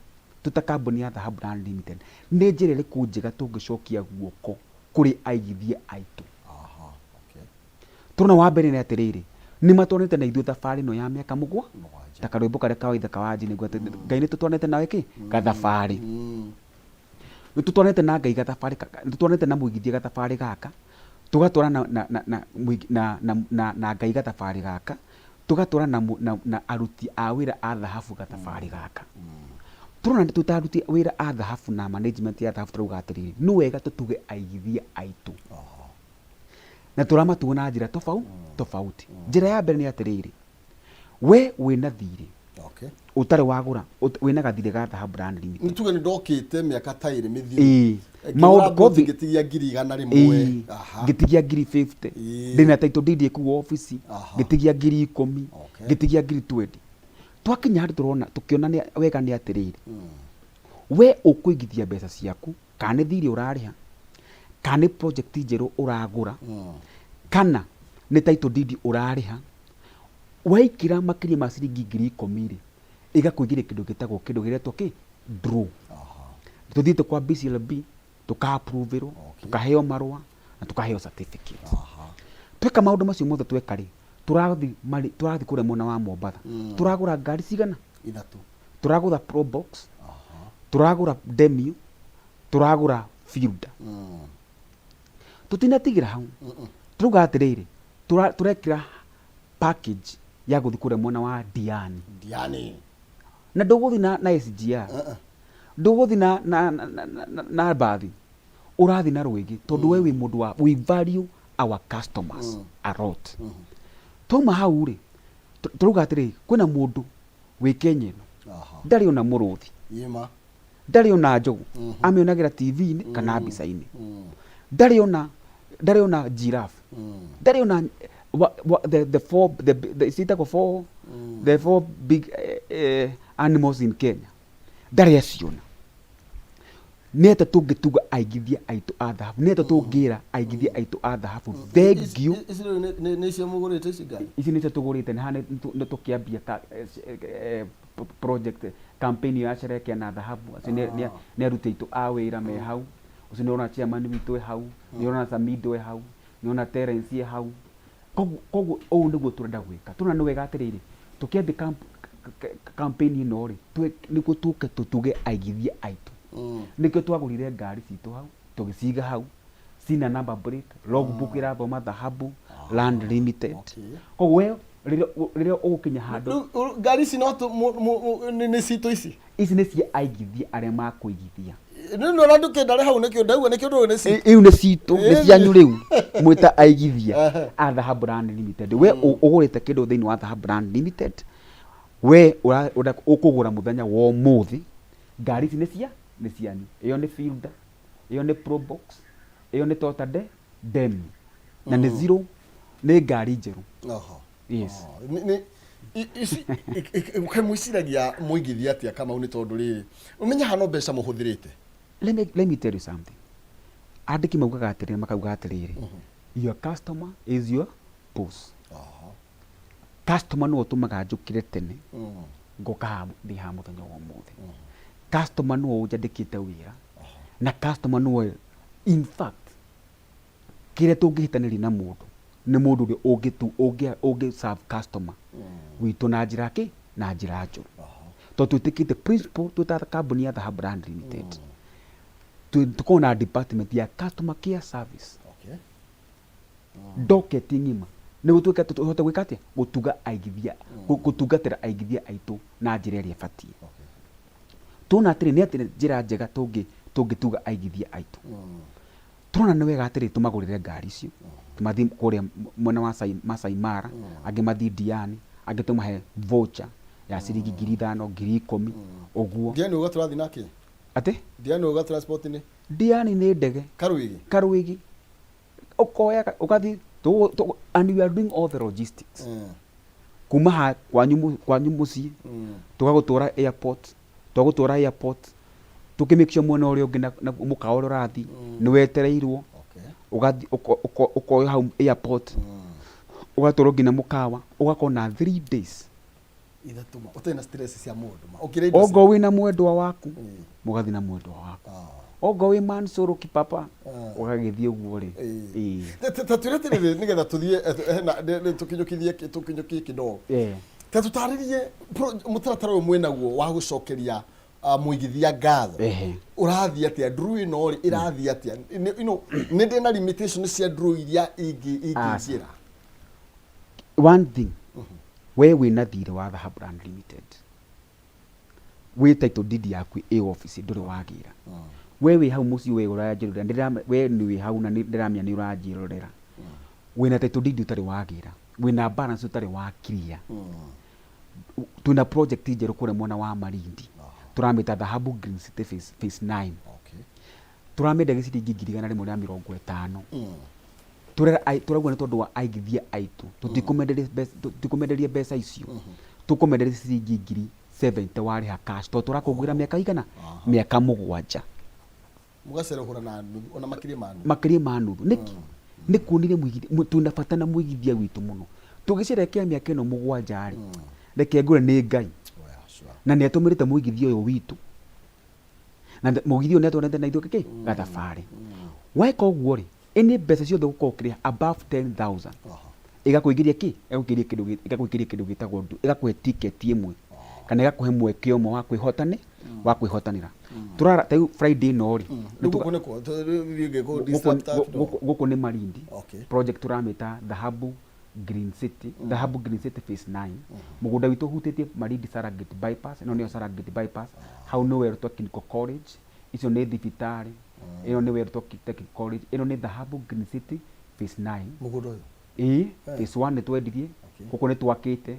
twĩ ta kambuni ya Dhahabu Land Limited, nĩ njĩra ĩrĩkũ njega tũngĩcokia guoko kũrĩ aigithia aitũ? Tũrona wa mbere nĩ atĩrĩrĩ, nĩ matwaranĩte na ithuĩ thabarĩ ĩno ya mĩaka 7. Ta karwĩmbo karĩa kawaitha kawanji nĩguo atĩ Ngai nĩ tũtwaranĩte nawe kĩ gathabarĩ. Nĩ tũtwaranĩte na Ngai gathabarĩ, nĩ tũtwaranĩte na mũigithia gathabarĩ gaka, tũgatwara na Ngai gathabarĩ gaka, tũgatwara na aruti a wĩra a thahabu gathabarĩ gaka. Tũrona twĩ ta aruti wĩra a thahabu na management ya thahabu, tũrauga atĩrĩrĩ, nĩ wega tũtuge aigithia aitũ. Na tũramatuga na njĩra tofauti. Njĩra ya mbere nĩ atĩrĩrĩ, we wĩna thirĩ ũtarĩ wagũra, wĩna gathirĩ ga Dhahabu Land Limited. Nĩ tuge nĩ ndokĩte mĩaka ta 2 mĩthiru. Maũndũ kothi ngĩtigia ngiri 100. Ngĩtigia ngiri 50. Ndĩna title deed ĩkuu obici, ngĩtigia ngiri 10, ngĩtigia ngiri 20. Twakinya handũ tũrona tũkĩona nĩ wega nĩ atĩrĩrĩ, we ũkũigithia mbeca ciaku, kana nĩ thirĩ ũrarĩha, kana nĩ project njerũ ũragũra, kana nĩ title deed ũrarĩha, waikĩra makĩria ma ciringi ngiri 10 rĩ, ĩgakũigĩria kĩndũ gĩtagwo kĩndũ gĩretwo kĩ draw. Tũthiĩte kwa BCLB, tũka-approve-ĩrwo, tũkaheo marũa na tũkaheo certificate. Tweka maũndũ macio mothe tweka rĩ, tũrathiĩ kũrĩa mwena wa Mombatha, tũragũra ngari cigana? 3. Tũragũra Probox, tũragũra Demio, tũragũra Fielder. Tũtinatigĩra hau, tũrauga atĩrĩrĩ, tũrekĩra package ya gũthiĩ kũrĩa mwena wa Diani. Diani. Na ndũgũthiĩ na SGR, ndũgũthiĩ na mbathi, ũrathiĩ na rwĩgĩ, tondũ we wĩ mũndũ wa, we value our customers a lot. Twauma hau rĩ, tũrauga atĩrĩrĩ, kwĩna mũndũ wĩ Kenya ĩno ndarĩ ona mũrũthi, ndarĩ ona njogu, amĩonagĩra TV-inĩ kana mbica-inĩ, ndarĩ ona giraffe, ndarĩ ona the four, the ciĩtagwo four, the four big animals in Kenya, ndarĩ aciona. Nĩ atĩa tũngĩtuga aigithia aitũ a thahabu? Nĩ atĩa tũngĩra aigithia aitũ a thahabu thengiũ? Ici rĩu nĩ icio mũgũrĩte ici ngari? Ici nĩcio tũgũrĩte na haha nĩ tũkĩambia ka project campaign ya Sherekea na Thahabu. Acio nĩ aruti aitũ a wĩra me hau. Ũcio nĩ ũrona chairman witũ e hau, nĩ ũrona Samido e hau, nĩ ũrona Terence e hau. Koguo ũũ nĩguo tũrenda gwĩka. Tũrona nĩ wega atĩrĩrĩ, tũkĩambia campaign ĩno rĩ, nĩguo tũke tũtuge aigithia aitũ. Nĩkĩo twagũrire ngari citũ hau, tũgĩciga hau, cina number plate, logbook ĩrathoma Dhahabu Land Limited. Koguo we rĩrĩa ũgũkinya handũ Rĩu ngari ici no nĩ citũ ici? Ici nĩ cia aigithia arĩa makũigithia. Rĩu nĩ ũrĩa ndũkĩndare hau nĩkĩo ndaigua nĩkĩo ndũĩ nĩ citũ. Iu nĩ citũ, nĩ cianyu rĩu mwĩta aigithia a Dhahabu Land Limited. We ũgũrĩte kĩndũ thĩinĩ wa Dhahabu Land Limited, we ũkũgũra mũthenya wa ũmũthĩ, ngari ici nĩ cia nĩ cianyu. Ĩyo nĩ Fielder, ĩyo nĩ Probox, ĩyo nĩ Toyota Demio na nĩ zero, nĩ ngari njerũ. Yes. Ici kaĩ mwĩciragia mũigithia atĩa Kamau nĩ tondũ rĩrĩ ũmenye haha no mbeca mũhũthĩrĩte? Let me tell you something. Andĩki maugaga atĩrĩrĩ, makauga atĩrĩrĩ, your customer is your boss. Customer nĩwe ũtũmaga njũkĩre tene ngoka haha ndĩ haha mũthenya wa ũmũthĩ. Customer nĩwe ũnjandĩkĩte wĩra na customer nĩwe, in fact, kĩrĩa tũngĩhĩtanĩria na mũndũ nĩ mũndũ ũrĩa ũngĩtu ũngĩ ũngĩ serve customer witũ na njĩra kĩ na njĩra njũru, tondũ twĩtĩkĩte principle twĩ ta kambuni ya Dhahabu Land Limited, tũkoragwo na department ya customer care service ndoketi ng'ima nĩguo twĩke tũhote gwĩka atĩa, gũtuga aigithia, gũtungatĩra aigithia aitũ na njĩra ĩrĩa ĩbatiĩ. Tuona atĩrĩ, nĩ atĩ njĩra njega tũngĩtuga aigithia aitũ, turona nĩ wega atĩrĩ, tũmagũrĩre ngari icio, tũmathiĩ kũrĩa mwena wa Masai Mara, angĩ mathiĩ Diani, angĩ tũmahe voucher ya ciringi 5,000, 10,000 ũguo. Diani uga tũrathiĩ nake? Atĩ? Diani uga transport nĩ? Diani nĩ ndege. Karuigi? Karuigi, ũkoya ũgathiĩ and we are doing all the logistics kuma ha kwanyu kwanyu mũciĩ, tũgagũtwara airport, twagũtwara airport, tũkĩ make sure mwena ũrĩa ũngĩ na mũkawa ũrĩa ũrathiĩ nĩ wetereirwo. Ũgathiĩ ũkoywo hau airport, ũgatwarwo nginya mũkawa, ũgakorwo na 3 days Ithatũ ma ũtarĩ na stress cia mũndũ ma ũkĩrĩa indo. Ongo wĩna mwendwa waku, mũgathiĩ na mwendwa waku. Ongo wĩ Mansuru kipapa, ũgagĩthiĩ ũguo rĩ. Ĩĩ. Ta twĩre atĩrĩrĩ, nĩgetha tũthiĩ hena tũkinyũkie kidogo. Ta tũtarĩrie mũtaratara ũyũ mwĩnaguo wa gũcokeria mũigithia ngatho. Ũrathiĩ atĩa? Nduru ĩno rĩ, ĩrathiĩ atĩa? Nĩ ndĩ na limitation cia nduru iria ingĩingĩra? One thing, we wĩna thirĩ wa Dhahabu Land Limited, wĩ title deed yaku ĩ office, ndũrĩ wagĩra, we wĩ hau mũciĩ, we ũranjĩrorera, we nĩ wĩ hau na nĩ ndĩramenya nĩ ũranjĩrorera, wĩna title deed ũtarĩ wagĩra, wĩna balance ũtarĩ wa clear, twĩna project njerũ kũrĩa mwena wa Malindi, tũramĩta Dhahabu Green City Phase 9. Tũramĩendia gĩciringi 150,000. Tũrauga nĩ tondũ wa aigithia aitũ, tũtikũmenderia mbeca icio, tũkũmenderia ciringi 70,000 warĩha cash, tondũ tũrakũngũĩra mĩaka igana, mĩaka 7. Mũgacerehũra na nuthu, ona makĩria ma nuthu. Makĩria ma nuthu. Nĩkĩ? Nĩ kuonire twĩna bata na mũigithia witũ mũno. Tũgĩcerekea mĩaka ĩno 7 rĩ, reke ngwĩre nĩ Ngai na nĩ atũmĩrĩte mũigithia ũyũ witũ, na mũigithia ũyũ nĩ atwarĩte na ithuĩ kĩ gathabarĩ. Weka ũguo rĩ, ĩnĩ mbeca ciothe ũgũkorwo ũkĩrĩha above 10,000 ĩgakũingĩria kĩ ĩgakũingĩria kĩndũ gĩtagwo ĩgakũhe ticket ĩmwe kana ĩgakũhe mweke ũmwe wa kwĩhotani wa kwĩhotanĩra. Tũrara ta rĩu Friday ĩno rĩ, Rĩu gũkũ nĩkuo thiĩ ngĩkũ disrupt kidogo. Gũkũ nĩ Malindi. Project tũramĩta Dhahabu Green City, Dhahabu Green City Phase 9. Mũgũnda witũ ũhutĩtie Malindi Serengeti Bypass, ĩno nĩyo Serengeti Bypass, hau nĩ Werũ Technical College, icio nĩ thibitarĩ, ĩno nĩ Werũ Technical College, ĩno nĩ Dhahabu Green City Phase 9. Mũgũnda ũyũ? Ĩĩ, phase 1 nĩ twendirie, gũkũ nĩ twakĩte,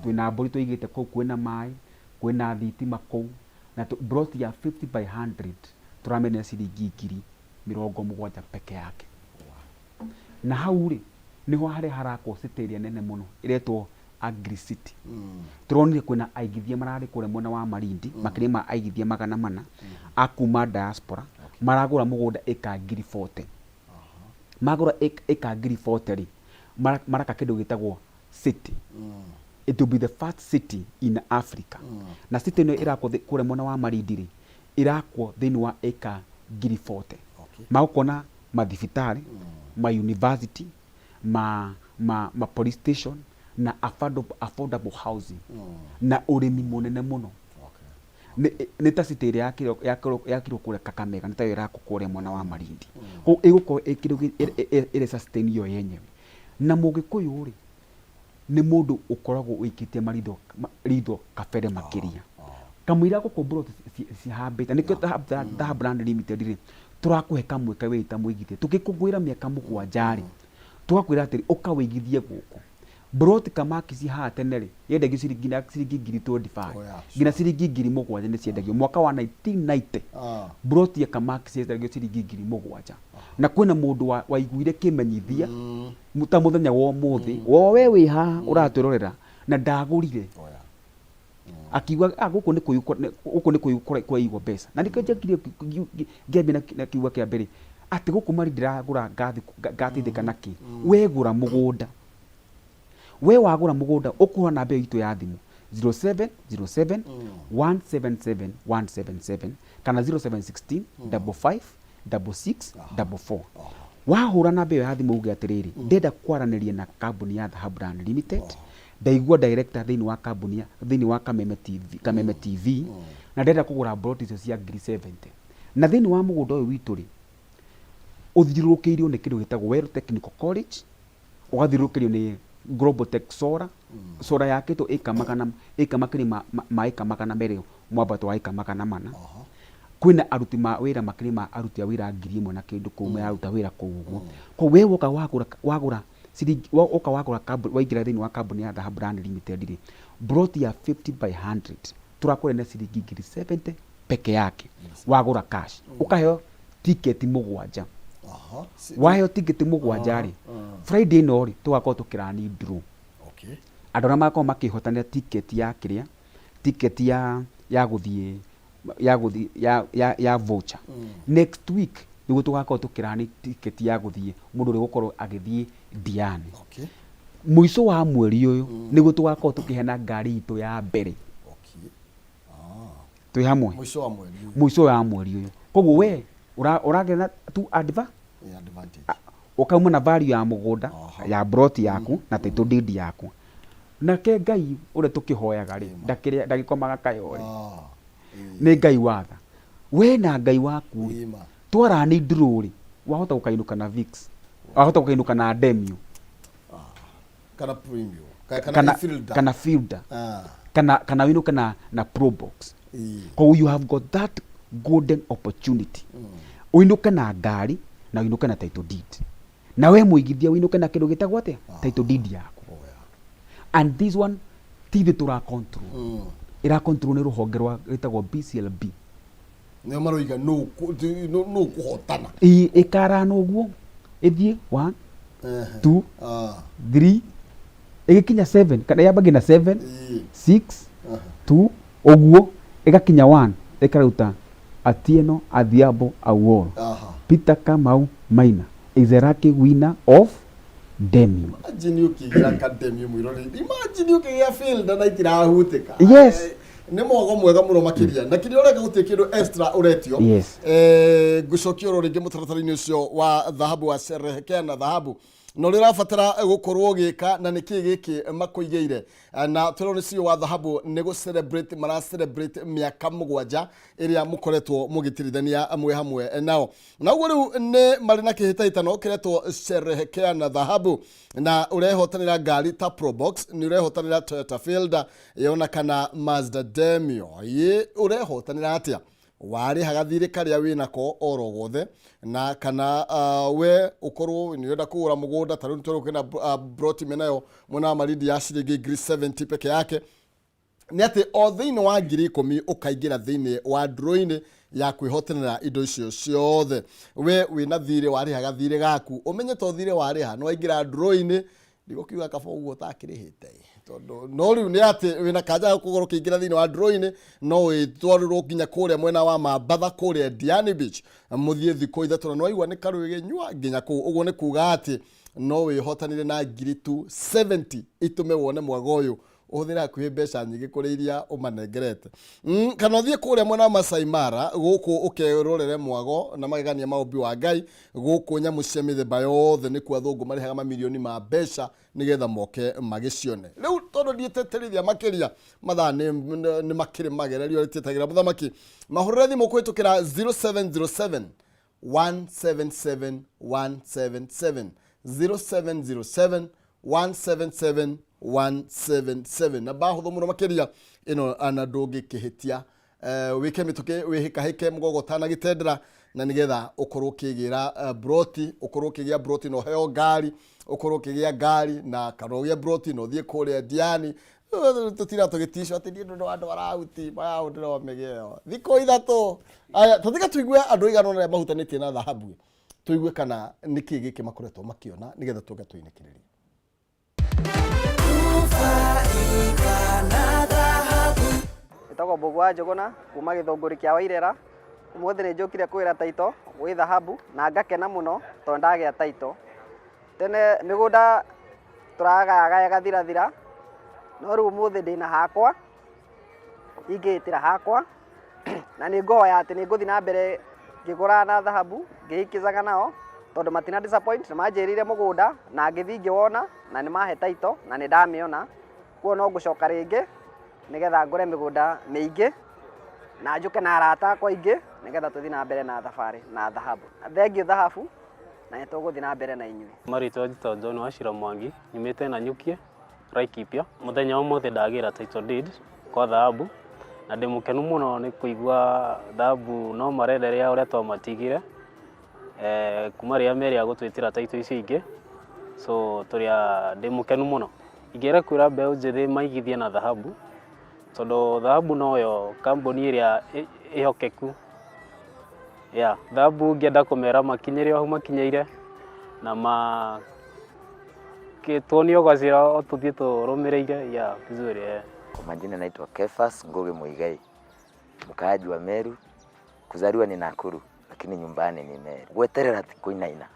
twĩna mbũri tũigĩte kũu, kwĩna maĩ, kwĩna thitima kũu, na plot ya 50 by 100 tũramĩendia ciringi 70,000 peke yake. Na hau rĩ, nĩho harĩa harakwo city ĩrĩa nene mũno ĩretwo Agri City. Tũronire kwĩna aigithia mararĩ kũrĩa mwena wa Malindi, makĩria ma aigithia 400 a kuma diaspora. Maragũra mũgũnda ĩka 40,000. Magũra ĩka 40,000 rĩ, maraka kĩndũ gĩtagwo city. It will be the first city in Africa. Na city ĩno ĩrakwo kũrĩa mwena wa Malindi rĩ, ĩrakwo thĩinĩ wa ĩka 40,000. Magũkorwo na mathibitarĩ, ma university, ma police station na affordable housing na ũrĩmi mũnene mũno. Nĩ ta city ĩrĩa yakirwo kũrĩa Kakamega, nĩ tayo ĩrakwo kũrĩa mwena wa Malindi. Koguo ĩgũkorwo ĩ kĩndũ ĩrĩ sustain yo yenyewe. Na Mũgĩkũyũ rĩ, nĩ mũndũ ũkoragwo ũikĩtie maritho ritho kabere makĩria. Kamũira gũkũ mburoti cihambĩte, nĩkĩo Dhahabu Land Limited rĩ, tũrakũhe kamweke wĩ ta mũigithia. Tũgĩkũngũĩra mĩaka 7 rĩ, tũgakwĩra atĩrĩ, ũka wĩigithie gũkũ. Mburoti Kamakisi haha tene rĩ, yendagio ciringi nginya ciringi 25,000. Oh, yeah, Nginya ciringi 7,000 nĩ ciendagio. Mwaka wa 1990, mburoti ya Kamakisi yendagio ciringi 7,000. Na kwĩna mũndũ waiguire kĩmenyithia ta mũthenya wa ũmũthĩ, wo we wĩ haha ũratwĩrorera, na ndagũrire. Oh, yeah. Akiuga, ah, gũkũ nĩ kũiywo, gũkũ nĩ kũiywo kũraiywo mbeca. Na nĩkĩo njekire ngĩambia na kiugo kĩa mbere atĩ gũkũ mari ndĩragũra ngateithĩka na kĩ. We gũra mũgũnda. We wagũra mũgũnda ũkũhũra namba ĩyo itũ ya thimũ 0707 177 177 kana 0716 55 66 44. Wahũra namba ĩyo ya thimũ uge atĩrĩrĩ, ndĩrenda kwaranĩria na kambuni ya Dhahabu Land Limited, ndaigua director thĩinĩ wa kambuni ya thĩinĩ wa Kameme TV, Kameme TV, na ndĩrenda kũgũra mburoti icio cia 70,000. Na thĩinĩ wa mũgũnda ũyũ witũ rĩ, ũthiũrũrũkĩirio nĩ kĩndũ gĩtagwo Weru Technical College, ũgathiũrũrũkĩrio nĩ Global Tech Solar, solar yakĩtwo ĩka magana ĩka makĩria ma ĩka 200, mwambato wa ĩka 400. Kwĩna aruti ma wĩra makĩria ma aruti a wĩra 1,000 na kĩndũ kũu mararuta wĩra kũu ũguo. Koguo we woka wagũra ciringi, woka wagũra kambuni, waingĩra thĩinĩ wa kambuni ya Dhahabu Land Limited rĩ, plot ya 50 by 100 tũrakũrĩa na ciringi 70,000 peke yake. Wagũra cash, ũkaheo tiketi 7. Waheo tiketi 7 rĩ, Friday ĩno rĩ, tũgakorwo tũkĩrani draw. Andũ arĩa magakorwo makĩhotanĩra tiketi ya kĩrĩa, tiketi ya gũthiĩ ya voucher. Next week nĩguo tũgakorwo tũkĩrani tiketi ya gũthiĩ mũndũ ũrĩa ũgũkorwo agĩthiĩ Diani. Mũico wa mweri ũyũ nĩguo tũgakorwo tũkĩheana ngari itũ ya mbere. Twĩ hamwe? Mũico wa mweri ũyũ. Mũico wa mweri ũyũ. Koguo we ũragĩa na tu Yeah, advantage. Ũkauma na value ya mũgũnda ya plot yaku na title deed yaku. Nake Ngai ũrĩa tũkĩhoyaga rĩ, ndakĩrĩa ndagĩkomaga kayo rĩ. Nĩ Ngai watha. We na Ngai waku rĩ, twarani draw rĩ, wahota gũkainũka na Vitz, wahota gũkainũka na Demio. Kana Premio. Kana Fielder. Kana Fielder. Kana wĩinũke na Probox. Koguo you have got that golden opportunity. Ũinũke na ngari na ũinũke na title deed. Na we mũigithia ũinũke na kĩndũ gĩtagwo atĩa? Title deed yaku. Oh, yeah. And this one ti ithuĩ tũra control. Ĩra control nĩ rũhonge rwa rwĩtagwo BCLB. Nĩo maroiga nũ kũhotana. Ĩkarana ũguo ĩthiĩ 1, 2, 3, ĩgĩkinya 7, kana yambagia na 7, 6, 2, ũguo ĩgakinya 1, ĩkaruta Atieno Adhiambo Awuor. Peter Kamau Maina is a lucky winner of Demio. Imagine ũkĩgĩra kademio mwĩroreri. Imagine ũkĩgĩa Fielder na itirahutĩka. Yes. Nĩ mwogo mwega mũno makĩria na kĩrĩa ũreka gũtirĩ kĩndũ extra ũretio. Ngũcokia oro rĩngĩ mũtaratara-inĩ ũcio wa dhahabu wa sherehekea na dhahabu na ũrĩa ũrabatara gũkorwo ũgĩka na nĩkĩ gĩkĩ makũigĩire. Na tũrona nĩ CEO wa dhahabu nĩ gũ celebrate mara celebrate mĩaka 7 ĩrĩa mũkoretwo mũgĩtirithania mwĩ hamwe nao. Na ũguo rĩu nĩ marĩ na kĩhĩtahĩtano kĩretwo sherehekea na dhahabu, na ũrehotanĩra ngari ta Probox, nĩ ũrehotanĩra Toyota Fielder yona kana Mazda Demio. Ĩ ũrehotanĩra atĩa? Warĩhaga thirĩ karĩa wĩnako oro gothe, na kana we ũkorwo nĩ ũrenda kũgũra mũgũnda ta rĩu nĩtũrĩ kwĩna broti menayo mwena wa Malindi ya ciringi 70,000 peke yake. Nĩ atĩ o thĩinĩ wa 10,000 ũkaingĩra thĩinĩ wa draw-inĩ ya kwĩhotanĩra indo icio ciothe. We wĩna thirĩ, warĩhaga thirĩ gaku, ũmenye to thirĩ warĩha, nĩ waingĩra draw-inĩ. Ndigũkiuga kaba ũguo ũtakĩrĩhĩte. Tondũ no rĩu nĩ atĩ wĩna kanja ya kũgũrũ ũkĩingĩra thĩinĩ wa draw-inĩ no wĩtwarĩrwo nginya kũrĩa mwena wa Mambatha kũrĩa Diani Beach mũthiĩ thikũ 3 na nĩwaigua nĩ karũĩ nyua nginya kũu. Ũguo nĩ kuga atĩ no wĩhotanire na ngiri tu 70 itũme wone mwago ũyũ ũhũthĩre hakuhĩ mbeca nyingĩ kũrĩ iria ũmanengerete. Kana ũthiĩ kũrĩa mwena wa Masai Mara gũkũ ũkerorere mwago na magegania ma ũmbi wa Ngai. Gũkũ nyamũ cia mĩthemba yothe nĩkuo athũngũ marĩhaga mamirioni ma mbeca nĩgetha moke magĩcione. Rĩu tondũ ndiĩtĩtĩrithia makĩria mathaa nĩ makĩrĩ magererio rĩtĩtagĩra mũthamaki, mahũrĩre thimũ kũhĩtũkĩra 0707 177 177 0707 177 177. Namba hũthũ mũno makĩria ĩno ana ndũngĩkĩhĩtia. Wĩke mĩtũkĩ wĩhĩkahĩke mũgongo ũtanagĩtendera na nĩgetha ũkorwo ũkĩgĩra broti, ũkorwo ũkĩgĩa broti na ũheo ngari, ũkorwo ũkĩgĩa ngari na kana ũgĩe broti na ũthiĩ kũrĩa Diani. Tũtira tũgĩticwo atĩ niĩ ndũ andũ arauti marahũthĩra mĩgeo thikũ 3. Aya, tũtige tũigue andũ aigana ũna arĩa mahutanĩtie na thahabu, tũigue kana nĩkĩ gĩkĩ makoretwo makĩona nĩgetha tũke tũinĩkĩrĩrie. Njĩtagwo Mbũgua wa Njũgũna kuma Gĩthũngũri kĩa Wairera. Ũmũthĩ nĩ njũkire kũgĩra taito gwĩ thahabu na ngakena mũno tondũ ndagĩa taito. Tene mĩgũnda tũragayagaya ĩgathirathira, no rĩu ũmũthĩ ndĩna hakwa, ingĩĩtĩra hakwa na nĩ ngũhoya atĩ nĩ ngũthiĩ na mbere ngĩgũraga na thahabu ngĩhikicaga nao tondũ matina disappoint, nĩ manjĩrĩire mũgũnda na ngĩthiĩ ngĩwona na nĩ mahe taito na nĩ ndamĩona. Koguo no ngũcoka rĩngĩ nĩgetha ngũre mĩgũnda mĩingĩ na njũke na arata akwa aingĩ nĩgetha tũthiĩ na mbere na thabarĩ na thahabu. Thengiũ thahabu na nĩ tũgũthiĩ na mbere na inyuĩ. Marĩtwa njĩtagwo John Wachira Mwangi, nyumĩte Nanyukie, Laikipia. Mũthenya wa ũmũthĩ ndagĩra title deed kwa thahabu na ndĩ mũkenu mũno nĩ kũigua thahabu no marenderea ũrĩa twamatigire kuma rĩrĩa merĩ a gũtwĩtĩra title icio ingĩ, so tũrĩ a ndĩ mũkenu mũno. Ingĩenda kwĩra mbeũ njĩthĩ maigithie na thahabu tondũ thahabu noyo kambuni ĩrĩa ĩhokeku. Yeah, thahabu ngĩenda kũmera makinyĩre o hau makinyĩire na ma tuonio gacĩra o tũthiĩ tũrũmĩrĩire, yeah, vizuri eh. Kwa majina naitwa Kefas Ngugi Muigai, mkaaji wa Meru, kuzaliwa ni Nakuru lakini nyumbani ni Meru. Gweterera ti kuinaina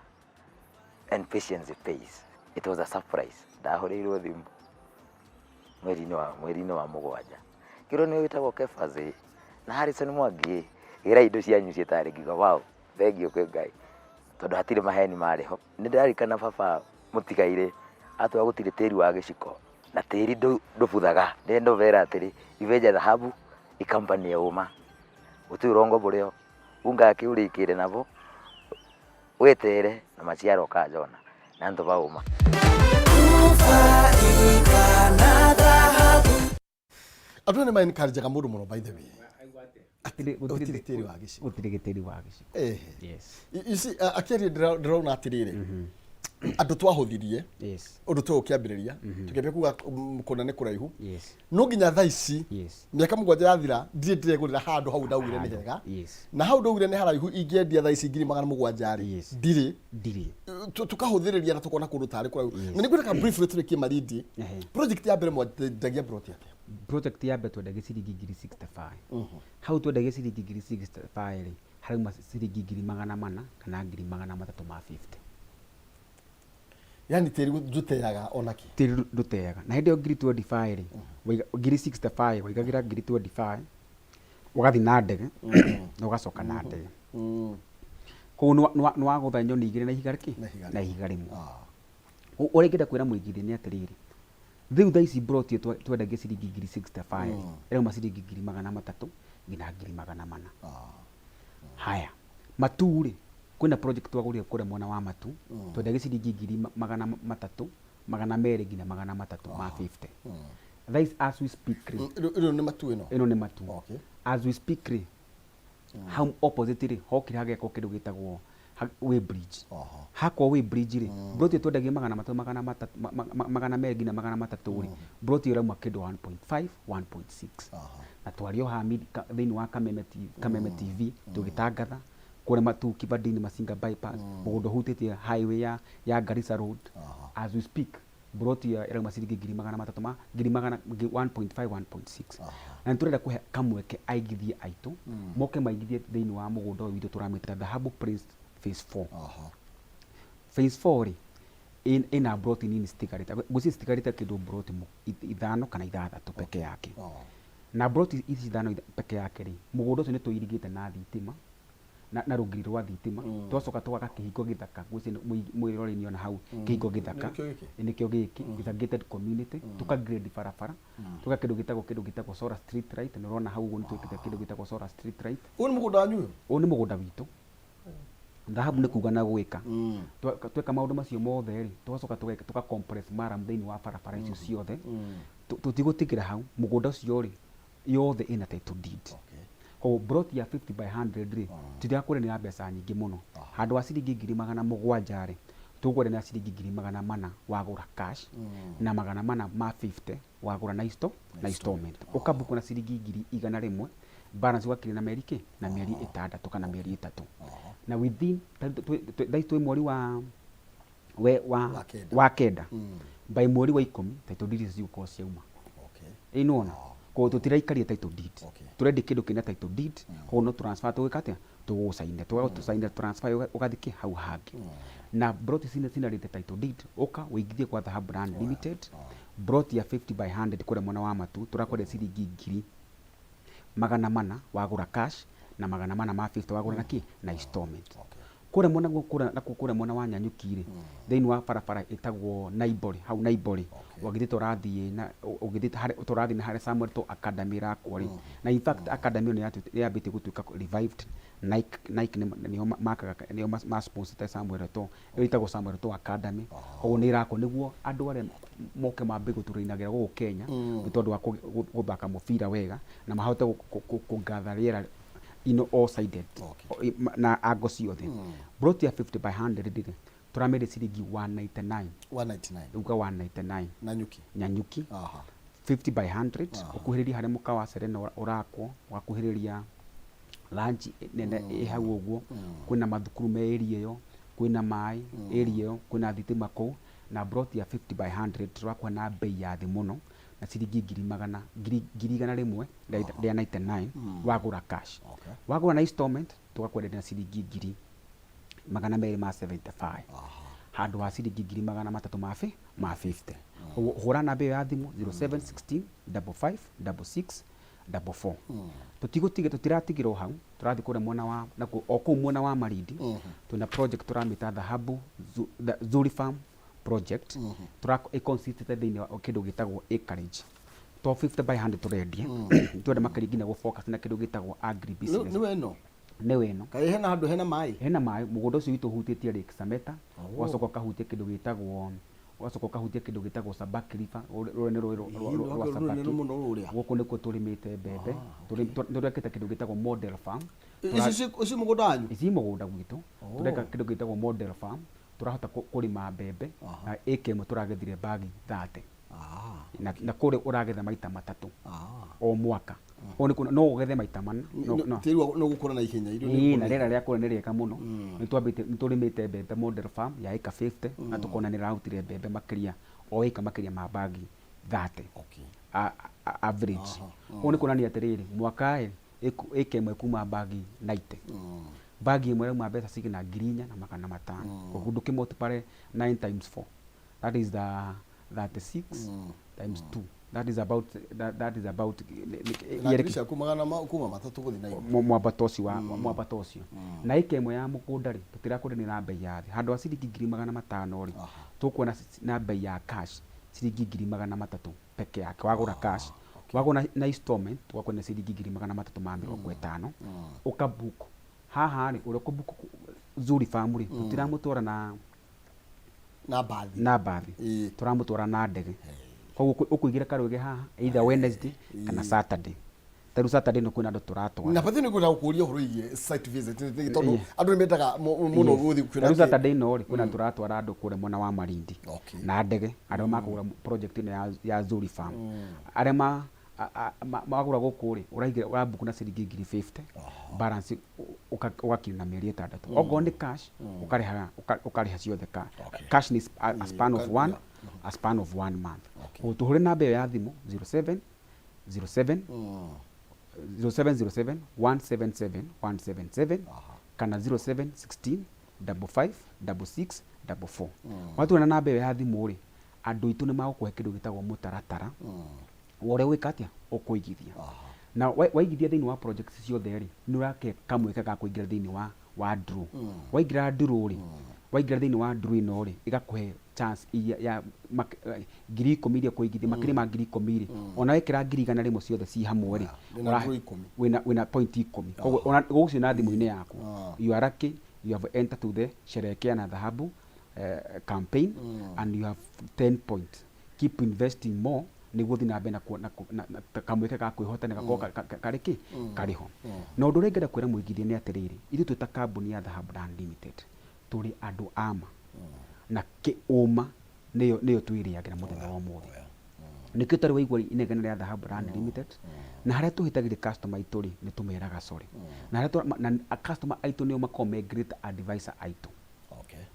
and patience pays. It was a surprise. Ndahũrĩirwo thimũ mweri-inĩ wa 7. Ngĩrwo nĩ wĩtagwo Kefas ĩ, na Harrison Mwangi ĩ, gĩra indo cianyu ciĩtarĩ. Ngiuga wow, thengiũ kwĩ Ngai tondũ hatirĩ maheni marĩ ho. Nĩ ndĩrarikana baba mũtigairĩ atwĩra gũtirĩ tĩri wa gĩciko na tĩri ndũbuthaga. Ndĩrenda ũbera atĩrĩ, ibenja thahabu ikampani ya ũma gũtirĩ ũrongo bũrĩo ungake ũrĩkĩre nabo wetere na maciaro ũkajona na ntũ ba ũma. Andũ nĩ ma-encourage-aga mũndũ mũno by the way. Gũtirĩ tĩri wa gĩciko. Gũtirĩ gĩtĩri wa gĩciko. Yes. You see, akĩaria ndĩrona atĩrĩrĩ, andũ twahũthirie ũndũ ta ũyũ ũkĩambĩrĩria, tũkĩambia kuga kũna nĩ kũraihu, no nginya thaa ici mĩaka 7 yathira ndirĩ ndĩregũrĩra handũ hau ndaugire nĩ hega, na hau ndaugire nĩ haraihu ingĩendia thaa ici ngiri 700 rĩ, ndirĩ ndirĩ. Tũkahũthĩrĩria na tũkona kũndũ tarĩ kũraihu. Na nĩ ngwenda briefly tũrĩkie Malindi. Project ya mbere mwendagia plot atĩa? Project ya mbere twendagia ciringi ngiri 65. Hau twendagia ciringi ngiri 65 rĩ, harauma ciringi ngiri 400 kana ngiri 350. Yani tĩri ndũteaga ona kĩ? Tĩri ndũteaga. Na hĩndĩ ĩyo ngiri 25 rĩ, ngiri 65 waigagĩra ngiri 25 ũgathiĩ na ndege na ũgacoka na ndege. Koguo nĩ wagũtha nyoni igĩrĩ na ihiga rĩkĩ? Na ihiga na ihiga rĩmwe. Ũrĩa ingĩenda kwĩra mũigithia nĩ atĩrĩrĩ, rĩu thaa ici plot ĩyo twendagia ciringi ngiri 65 rĩ, ĩrauma ciringi ngiri 300 nginya ngiri 400. Haya, Matuu rĩ, kwĩna project twagũrire kũrĩa mwena wa Matu, twendagia ciringi ngiri 300, 200 nginya 350. Thaa ici as we speak rĩ, Ĩno nĩ Matu ĩno? Ĩno nĩ Matu. As we speak rĩ, hau opposite rĩ, hokire hagekwo kĩndũ gĩtagwo way bridge. Hakwo way bridge rĩ, plot ĩyo twendagia 300 300 200 nginya 300 rĩ, plot ĩyo ĩrauma kĩndũ 1.5 1.6. Na twarĩ o haha thĩinĩ wa Kameme TV, Kameme TV tũgĩtangatha kũrĩa Matuu Kibandini Masinga bypass, mũgũnda ũhutĩtie highway ya Garissa Road. As we speak Mburoti ĩyo ĩrauma ciringi ngiri magana matatũ ma ngiri magana 1.5 1.6. Na nĩ tũrenda kũhe kamweke aigithia aitũ moke maigithie thĩinĩ wa mũgũnda ũyũ witũ tũramĩta Dhahabu Prince Phase 4. Phase 4 rĩ, ĩna mburoti nini citigarĩte, ngwĩciria citigarĩte kĩndũ mburoti ithano kana ithathatũ peke yake. Na mburoti ici ithano peke yake rĩ, mũgũnda ũcio nĩ tũirigĩte na thitima, na rũgiri rwa thitima. Twacoka twaka kĩhingo gĩthaka, ngwĩciria mwĩroreri nĩ ona hau kĩhingo gĩthaka. Nĩkĩo gĩkĩ? Nĩkĩo gĩkĩ. It's a gated community. Tũka grade barabara, tũka kĩndũ gĩtagwo solar street light. Nĩ ũrona hau ũguo nĩ twĩkĩte kĩndũ gĩtagwo solar street light. Ũyũ nĩ mũgũnda wanyu ũyũ? Ũyũ nĩ mũgũnda witũ. Thahabu nĩ kuga na gwĩka. Tweka maũndũ macio mothe rĩ, tũgacoka tũka compress murram thĩinĩ wa barabara icio ciothe. Tũtigũtigĩra hau. Mũgũnda ũcio rĩ, yothe ĩna title deed. Koguo plot ya 50 by 100 rĩ, tũtirakwenderia na mbeca nyingĩ mũno. Handũ ha ciringi 700,000 rĩ, tũgũkwenderia na ciringi 400,000 wagũra cash, na 450 wagũra na installment. Ũkabuku na ciringi 100,000, balance ũgakiria na mĩeri kĩ na mĩeri 6 kana mĩeri 3. Na within thaa ici twĩ mweri wa we wa Wa kenda. Wa kenda. By mweri wa 10 title deed icio cigũkorwo ciauma. Ĩ nĩwona, koguo tũtiraikaria title deed. Tũrendia kĩndũ kĩna title deed. Koguo no transfer tũgwĩka atĩa, tũgũgũcainĩra, tũgagũcainĩra transfer ũgathiĩ kĩ hau hangĩ. Na plot cinarĩte title deed, ũka ũigithie kwa Dhahabu Land Limited. Plot ya 50 by 100 kũrĩa mwena wa Matu tũrakwendia ciringi 400,000 wagũra cash, na 450 wagũra na kĩ na installment. Kũrĩa mwena kũrĩa nakuo kũrĩa mwena wa Nanyuki rĩ, thĩinĩ wa barabara ĩtagwo Naibori, hau Naibori ũgĩthiĩ tũrathiĩ na ũgĩthiĩ harĩa tũrathiĩ na harĩa Samuel Eto'o Academy ĩrakwo rĩ. Na in fact academy ĩyo nĩ yambĩtie gũtuĩka revived. Nike nĩo makaga, nĩo ma sponsor Samuel Eto'o. Ĩyo ĩtagwo Samuel Eto'o Academy. Koguo nĩ ĩrakwo nĩguo andũ arĩa moke mambie gũtũrĩinagĩra gũkũ Kenya nĩ tondũ wa gũthaka mũbira wega na mahote kũgatha rĩera in all sided na ango ciothe. Plot ya 50 by 100 rĩ, tũramĩendia ciringi 199. 199. Uga 199. Nanyuki. Nanyuki. 50 by 100, ũkuhĩrĩria harĩa mũkawa wa Serena ũrakwo, ũgakuhĩrĩria lunch nene ĩ hau ũguo. Kwĩna mathukuru me area ĩyo, kwĩna maĩ area ĩyo, kwĩna thitima kũu. Na plot ya 50 by 100 tũrakuha na bei ya thĩ mũno na ciringi ngiri magana ngiri ngiri 199 wagũra cash. Wagũra na installment tũgakwenderia na ciringi 275,000 handũ ha ciringi 300,000 ma 50. Ũguo hũra namba ĩyo ya thimũ 0716 55 66 44. Tũtigũtiga, tũtiratigĩra o hau. Tũrathiĩ kũrĩa mwena wa nakuo o kũu mwena wa Malindi. Twĩna project tũramĩta Dhahabu Zuri Farm project. Tũra ĩconsistĩte thĩinĩ wa kĩndũ gĩtagwo acreage to 50 by 100 tũrendia. Twenda makĩria nginya gũ focus na kĩndũ gĩtagwo agri business. Nĩ weno? Nĩ weno. Kaĩ hena handũ hena maĩ? Hena maĩ. Mũgũnda ũcio witũ ũhutĩtie Lake Sameta, ũgacoka ũkahutia kĩndũ gĩtagwo Sabaki River. Rũrĩa nĩ rũĩ rwa rũrũ Sabaki. Nĩ mũno rũrĩa. Gũkũ nĩkuo tũrĩmĩte mbembe. Tũrekĩte kĩndũ gĩtagwo model farm. Ici ici mũgũnda wanyu? Ici mũgũnda gwitũ. Tũreka kĩndũ gĩtagwo model farm. Tũrahota kũrĩma mbembe na ĩka ĩmwe tũragethire bagi 30. Na kũrĩa ũragetha maita matatũ o mwaka. Ũguo nĩ kuona no ũgethe maita mana. No. Tĩri no gũkũra na ihenya, irio nĩ Ĩĩ, na gũkũra. Rĩera rĩa kũrĩa nĩ rĩega mũno. Nĩ twambĩte, nĩ tũrĩmĩte mbembe model farm ya ĩka 50 na tũkona nĩ ĩrarutire mbembe makĩria o ĩka makĩria ma bagi 30 average. Ũguo nĩ kuonania atĩrĩrĩ, mwaka ĩ ĩka ĩmwe kuma bagi 90. Bagi ĩmwe ĩrauma mbeca cigana 4,500. Koguo ndũkĩ multiply 9 times 4, that is the 36 times 2, that is about Na ngiri ciaku magana kuma matatũ gũthiĩ na igũrũ. Mwambato ũcio wa mwambato ũcio. Na ĩka ĩmwe ya mũgũnda rĩ, tũtirakwenderia na bei ya thĩ. Handũ ha ciringi 500,000 rĩ, tũkuona na bei ya cash ciringi 300,000 peke yake wagũra cash. Wagũra na installment tũgakwenderia ciringi 350,000. Ũkabook haha rĩ, ũrĩa ũkũbook Zuri Farm rĩ, tũtiramũtwara na Na mbathi. Na mbathi. Tũramũtwara na ndege. Koguo ũkũigĩra karwĩgĩ haha either Wednesday kana Saturday. Ta rĩu Saturday ĩno kwĩna andũ tũratwara. Na bathi nĩ ngwenda gũkũria ũhoro wĩgiĩ site visit tondũ andũ nĩ mendaga mũno gũthiĩ Ta rĩu Saturday ĩno rĩ, kwĩna tũratwara andũ kũrĩa mwena wa Malindi na ndege, arĩa makũgũra project ĩno ya Zuri Farm. Arĩa magũra gũkũ rĩ, ũraigĩra, ũrabook na ciringi 50,000, balance ũgakinya na mĩeri 6. Okorwo nĩ cash, ũkarĩha ciothe cash. Nĩ a span of one. A span of one month. Okay. Tũhũre namba ĩyo ya thimũ 07 07 0707 177 177 kana 0716 55 66 44. Watũra namba ĩyo ya thimũ rĩ, andũ aitũ nĩ magũkũhe kĩndũ gĩtagwo mũtaratara wa ũrĩa gwĩka atĩa ũkũigithia. Na waigithia thĩinĩ wa project ciothe rĩ, nĩ ũrake kamweke ga kũingĩra thĩinĩ wa draw. Waingĩra draw rĩ, waingĩra thĩinĩ wa draw ĩno rĩ, ĩgakũhe chance iria ya 10,000 iria ũkũigithia, makĩria ma 10,000 rĩ, ona wekĩra 100,000 ciothe ci hamwe rĩ, Wĩna draw 10. Wĩna point 10. Koguo ona gũgũcio na thimũ-inĩ yaku, you are lucky, you have entered to the Sherehekea na Dhahabu campaign and you have 10 points. Keep investing more nĩguo ũthiĩ na mbere na kamweke ga kwĩhota nĩ gakorwo karĩ kĩ karĩ ho. Na ũndũ ũrĩa ingĩenda kwĩra mũigithia nĩ atĩrĩrĩ, ithuĩ twĩ ta kambuni ya Dhahabu Land Limited tũrĩ andũ a ma, na kĩ ũma nĩyo twĩrĩagĩra mũthenya wa ũmũthĩ. Nĩkĩo ũtarĩ waigua inegene rĩa Dhahabu Land Limited. Na harĩa tũhĩtagĩria customer aitũ rĩ, nĩ tũmeraga sorry. Na harĩa na customer aitũ nĩo makoragwo me great advisor aitũ.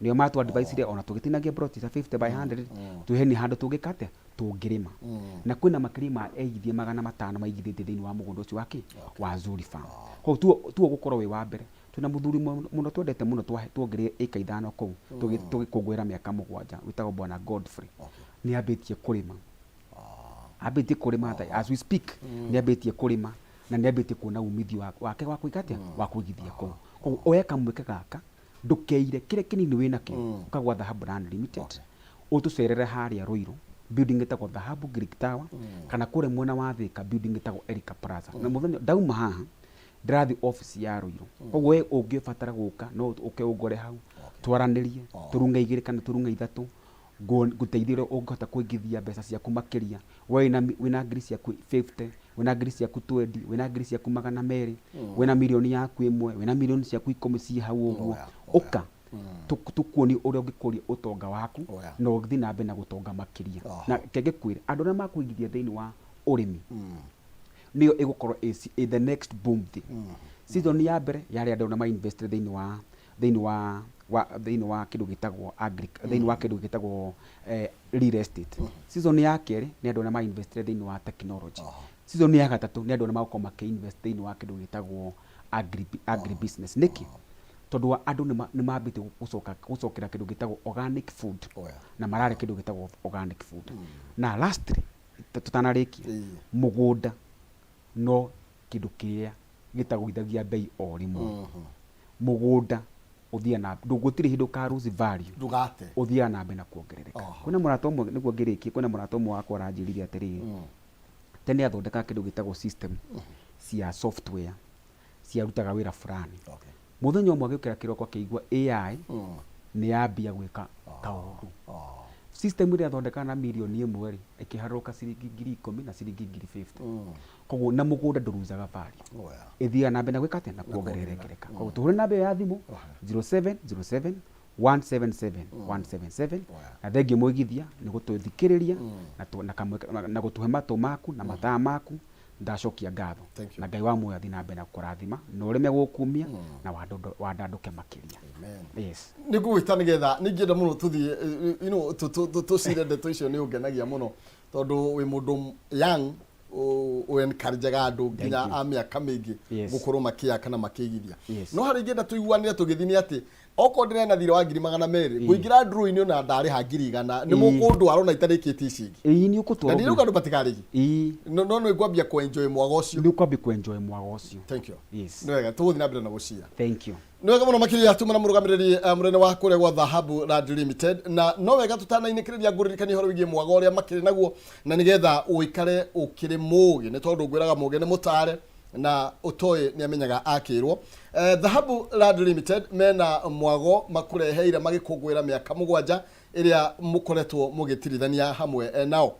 Nĩo matũ advice ona tũgĩtinagia plot cia 50 by 100, twĩhe nĩ handũ tũngĩka atĩa tũngĩrĩma. Na kwĩna makĩria ma aigithia 500 maigithĩtie thĩinĩ wa mũgũnda ũcio wake wa Zuri Farm. Koguo tuo gũkorwo wĩ wa mbere. Twĩna mũthuri mũno twendete mũno, tuongereire ĩka 5 kũu tũgĩkũngũĩra mĩaka 7, wĩtagwo Bwana Godfrey. Nĩ ambĩtie kũrĩma, ambĩtie kũrĩma as we speak, nĩ ambĩtie kũrĩma na nĩ ambĩtie kuona umithio wake wa kũiga atĩa wa kũigithia kũu. Koguo oya kamweke gaka, ndũkeire kĩrĩa kĩnini wĩnakĩo, ũkagwa Dhahabu Land Limited, ũtũcerere harĩa Ruiru, building ĩtagwo Dhahabu Greek Tower, kana kũrĩa mwena wa Thika, building ĩtagwo Erika Plaza. Na mũthenya ndauma haha ndĩrathiĩ office ya Ruiru, koguo we ũngĩbatara gũka no ũke ũngore hau, twaranĩrie, tũrung'e igĩrĩ kana tũrung'e ithatũ, ngũteithie ũrĩa ũngĩhota kũingithia mbeca ciaku makĩria. We wĩna ngiri ciaku 50, wĩna ngiri ciaku 20, wĩna ngiri ciaku 200, wĩna mirioni yaku 1, wĩna mirioni ciaku 10 ciĩ hau ũguo, ũka tũkuonie ũrĩa ũngĩkũria ũtonga waku na ũthiĩ na mbere na gũtonga makĩria. Na reke ngĩkwĩre, andũ arĩa makũigithia thĩinĩ wa ũrĩmi nĩyo ĩgũkorwo ĩ the next boom thing. Season ya mbere yarĩ andũ arĩa ma-invest thĩinĩ wa kĩndũ gĩtagwo agri, thĩinĩ wa kĩndũ gĩtagwo real estate. Season ya kerĩ nĩ andũ arĩa ma-invest thĩinĩ wa technology. Season ya gatatũ nĩ andũ arĩa magũkorwo makĩ-invest thĩinĩ wa kĩndũ gĩtagwo agri business. Nĩkĩ? Tondũ wa andũ nĩ mambĩtie gũcokera kĩndũ gĩtagwo organic food na mararĩa kĩndũ gĩtagwo organic food. Na lastly, tũtanarĩkia, mũgũnda no kĩndũ kĩrĩa gĩtagũithagia bei o rĩmwe. Mũgũnda ũthiaga na gũtirĩ hĩndĩ ũka lose value. Ndũgate. Ũthiaga na mbere na kuongerereka. Kwĩna mũrata ũmwe, nĩguo ngĩrĩkie, kwĩna mũrata ũmwe wakwa ũranjĩrire atĩrĩrĩ, tene athondekaga kĩndũ gĩtagwo system cia software ciarutaga wĩra fulani. Mũthenya ũmwe agĩũkĩra kĩroko akĩigua AI nĩ yambia gwĩka kaũndũ. System ĩrĩa athondekaga na mirioni 1 rĩ, ĩkĩharũrũka ciringi 10,000 na ciringi 50,000. Koguo na mũgũnda ndũruzaga value. Ĩthiaga na mbere na gwĩka atĩa na kuongerereka. Koguo tũhũre namba ĩyo ya thimũ 0707 177 177. Na thengiũ mũigithia nĩ gũtũthikĩrĩria na gũtũhe matũ maku na mathaa maku. Ndacokia ngatho. Thank you. Na Ngai wa muoyo athiĩ na mbere na gũkũrathima na ũrĩme gũkumia na wandandũke makĩria. Amen. Yes. Nĩ ngũgwĩta nĩgetha nĩ ingĩenda mũno tũthiĩ tũcire ndeto icio. Nĩ ũngenagia mũno tondũ wĩ mũndũ young ũ encourageaga andũ nginya you. a mĩaka mĩingĩ gũkorwo makĩaka na makĩigithia. No harĩa ingĩenda tũiguanĩre tũgĩthiĩ nĩ atĩ okorwo ndĩrena thirĩ wa 200,000, ngũingĩra draw-inĩ ona ndarĩha 100,000 nĩ mũkũndwara ona itarĩkĩtie ici ingĩ. Ĩĩ, nĩ Na ũgũtwarwo. Ndirauga andũ matikarĩhi, no nĩ ngwambia kũ-enjoy mwaga ũcio. Nĩ ũkwambia kũ-enjoy mwaga ũcio. Thank you. Yes. Nĩ wega, tũgũthiĩ na mbere na gũcira. Thank you. Nĩ wega mũno makĩria. Tuma na mũrũgamĩrĩri mũnene wa kũrĩa gwa Dhahabu Land Limited. Na no wega tũtanainĩkĩrĩria, ngũririkania ũhoro wĩgiĩ mwaga ũrĩa makĩrĩ naguo, na nĩgetha ũikare ũkĩrĩ mũgĩ, nĩ tondũ ngwĩraga mũgĩ nĩ mũtare na ũtoĩ nĩ amenyaga akĩrwo. Dhahabu Land Limited mena mwago makũreheire magĩkũngũĩra mĩaka 7 ĩrĩa mũkoretwo mũgĩtirithania hamwe nao.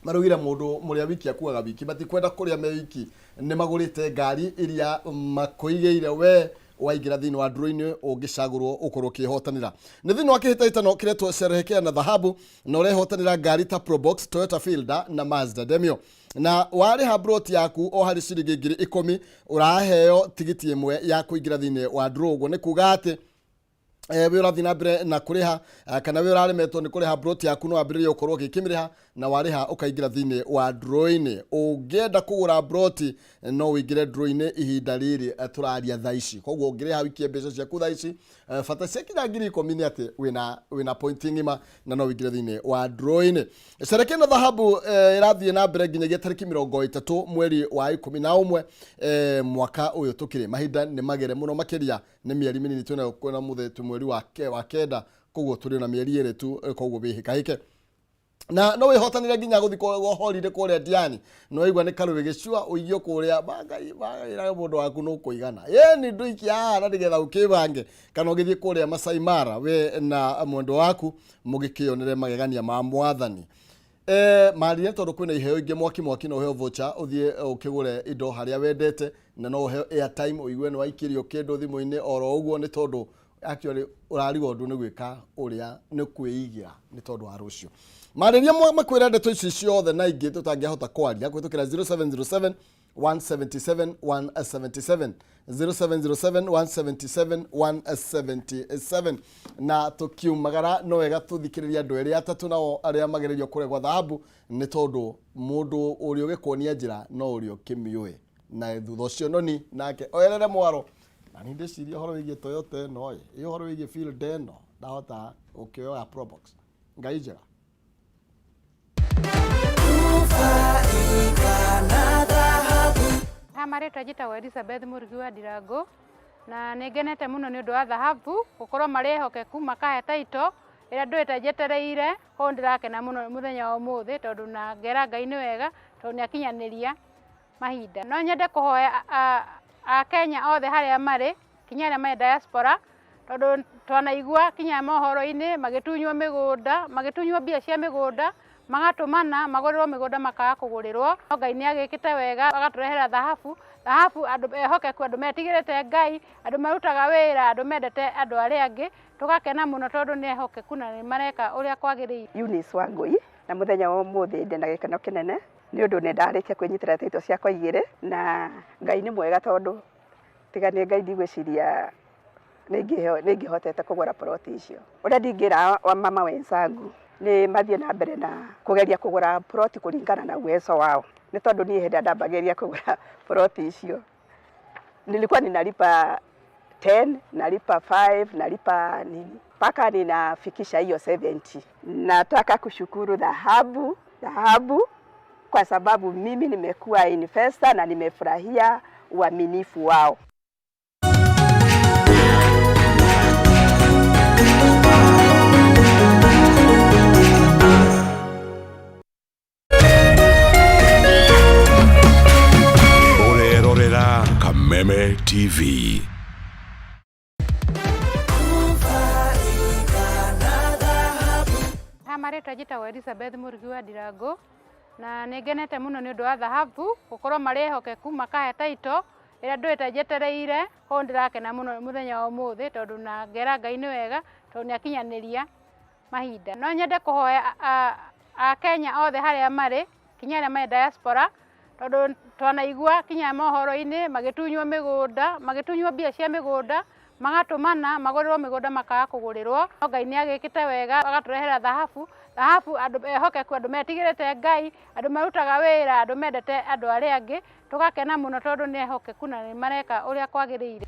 Maraugire mũndũ mũrĩa wiki akuaga wiki, matikwenda kũrĩa me wiki. Nĩ magũrĩte ngari iria makũigĩire we waingĩra thĩinĩ wa draw-inĩ, ũngĩcagũrwo ũkorwo ũkĩhotanĩra. Nĩ thĩinĩ wa kĩhĩtahĩtano kĩretwo Sherehekea na Dhahabu, na ũrehotanĩra ngari ta Probox, Toyota Fielder na Mazda Demio. Na warĩha broti yaku o harĩ ciringi 10,000, ũraheo tigiti 1 ya kũingĩra thĩinĩ wa draw. Ũguo nĩ kuga atĩ Wĩ ũrathiĩ na mbere na kũrĩha kana wĩ ũraremetwo nĩ kũrĩha broti yaku, no wambĩrĩrie gũkorwo ũgĩkĩmĩrĩha, na warĩha ũkaingĩra thĩinĩ wa draw-inĩ. Ũngĩenda kũgũra broti no ũingĩre draw-inĩ ihinda rĩrĩ tũraria thaa ici. Koguo ũngĩrĩha wikie mbeca ciaku thaa ici, bata ciakinya 10,000 nĩ atĩ wĩna point ng'ima na no ũingĩre thĩinĩ wa draw-inĩ. Sherekea na Dhahabu ĩrathiĩ na mbere nginyagia tarĩki 30 mweri wa 11 mwaka ũyũ tũkĩrĩ. Mahinda nĩ magere mũno makĩria, nĩ mĩeri mĩnini twĩnayo, kwĩna mũthĩ twĩ mweri wa 9, koguo tũrĩ na mĩeri 2 tu, koguo wĩhĩkahĩke na no wĩhotanĩre nginya gũthiĩ holiday kũrĩa Diani. No waigua nĩ karũĩ gĩcua ũigio kũrĩa Ngai ĩraga mũndũ waku nũkũigana ĩni ndũikia haha na nĩgetha ũkĩbange, kana ũgĩthiĩ kũrĩa Masai Mara we na mwendwa waku mũgĩkĩonere magegania ma mwathani. Marire tondũ kwĩna iheo ingĩ mwaki mwaki, no ũheo voucher ũthiĩ ũkĩgũre indo harĩa wendete, na no ũheo airtime ũigue nĩ waikĩrio kĩndũ thimũ-inĩ oro ũguo, nĩ tondũ actually ũrarigwo ũndũ nĩ gwĩka ũrĩa nĩ kwĩigĩra nĩ tondũ wa rũciũ. Marĩria makwĩra ndeto ici ciothe na ingĩ tũtangĩahota kwaria kũhĩtũkĩra 0707 177 177, 0707 177 177. Na tũkiumagara no wega tũthikĩrĩria andũ erĩ atatũ nao arĩa magererio kũregwa thahabu, nĩ tondũ mũndũ ũrĩa ũgĩkuonia njĩra no ũrĩa ũkĩmĩũĩ. Na thutha ũcio noni nake oerere mwaro na nĩ ndĩciria ũhoro wĩgiĩ Toyota ĩno ĩ ũhoro wĩgiĩ field ĩno ndahota gũkĩoya Probox. Ngai njega. Ha marĩtwa njĩtagwo Elizabeth Mũrugi wa Ndirango, na nĩ ngenete mũno nĩ ũndũ wa thahabu gũkorwo marĩ ehokeku makahe title ĩrĩa ndũĩte njetereire. Koguo ndĩrakena mũno mũthenya wa ũmũthĩ, tondũ na ngera Ngai nĩ wega tondũ nĩ akinyanĩria mahinda. No nyende kũhoya Akenya othe harĩa marĩ, kinya arĩa marĩ diaspora, tondũ twanaigua kinya mohoro-inĩ magĩtunywo mĩgũnda, magĩtunywo mbia cia mĩgũnda, magatũmana magũrĩrwo mĩgũnda makaga kũgũrĩrwo. No Ngai nĩ agĩkĩte wega agatũrehera thahabu, thahabu andũ ehokeku, andũ metigĩrĩte Ngai, andũ marutaga wĩra, andũ mendete andũ arĩa angĩ, tũgakena mũno tondũ nĩ ehokeku na nĩ mareka ũrĩa kwagĩrĩire. Eunice Wangũi, na mũthenya wa ũmũthĩ ndĩna gĩkeno kĩnene nĩ ũndũ nĩ ndarĩkia kwĩnyitĩra title ciakwa igĩrĩ, na Ngai nĩ mwega tondũ tiga nĩ Ngai ndigwĩciria nĩ ingĩhotete kũgũra plot icio. Ũrĩa ndingĩra wamama wenzangu nĩ mathiĩ na mbere na kũgeria kũgũra plot kũringana na uwezo wao, nĩ tondũ niĩ hĩndĩ ĩrĩa ndambagĩrĩria kũgũra plot icio nilikuwa ninalipa 10, nalipa 5, nalipa nini mpaka ninafikisha hiyo 70. Nataka kushukuru dhahabu dhahabu kwa sababu mimi nimekuwa investor na nimefurahia uaminifu wao. Ũrerorera Kameme TV. Ha marĩtwa njĩtagwo Elizabeth Mũrugi wa Ndirango, na nĩ ngenete mũno nĩ ũndũ wa thahabu gũkorwo marĩ ehokeku makahe title ĩrĩa ndũĩte njetereire. Koguo ndĩrakena mũno mũthenya wa ũmũthĩ, tondũ na ngera Ngai nĩ wega tondũ nĩ akinyanĩria mahinda. No nyende kũhoya Akenya othe harĩa marĩ, kinya arĩa marĩ diaspora, tondũ twanaigua kinya mohoro-inĩ magĩtunywo mĩgũnda, magĩtunywo mbia cia mĩgũnda, magatũmana magũrĩrwo mĩgũnda makaga kũgũrĩrwo. No Ngai nĩ agĩkĩte wega agatũrehera thahabu, thahabu andũ ehokeku, andũ metigĩrĩte Ngai, andũ marutaga wĩra, andũ mendete andũ arĩa angĩ, tũgakena mũno tondũ nĩ ehokeku na nĩ mareka ũrĩa kwagĩrĩire.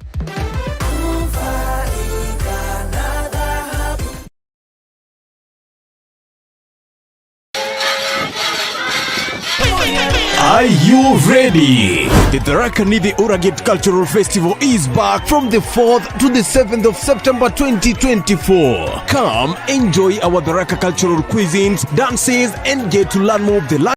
Are you ready? The Tharaka Nithi Uragate Cultural Festival is back from the 4th to the 7th of September 2024. Come enjoy our Tharaka cultural cuisines, dances, and get to learn more of the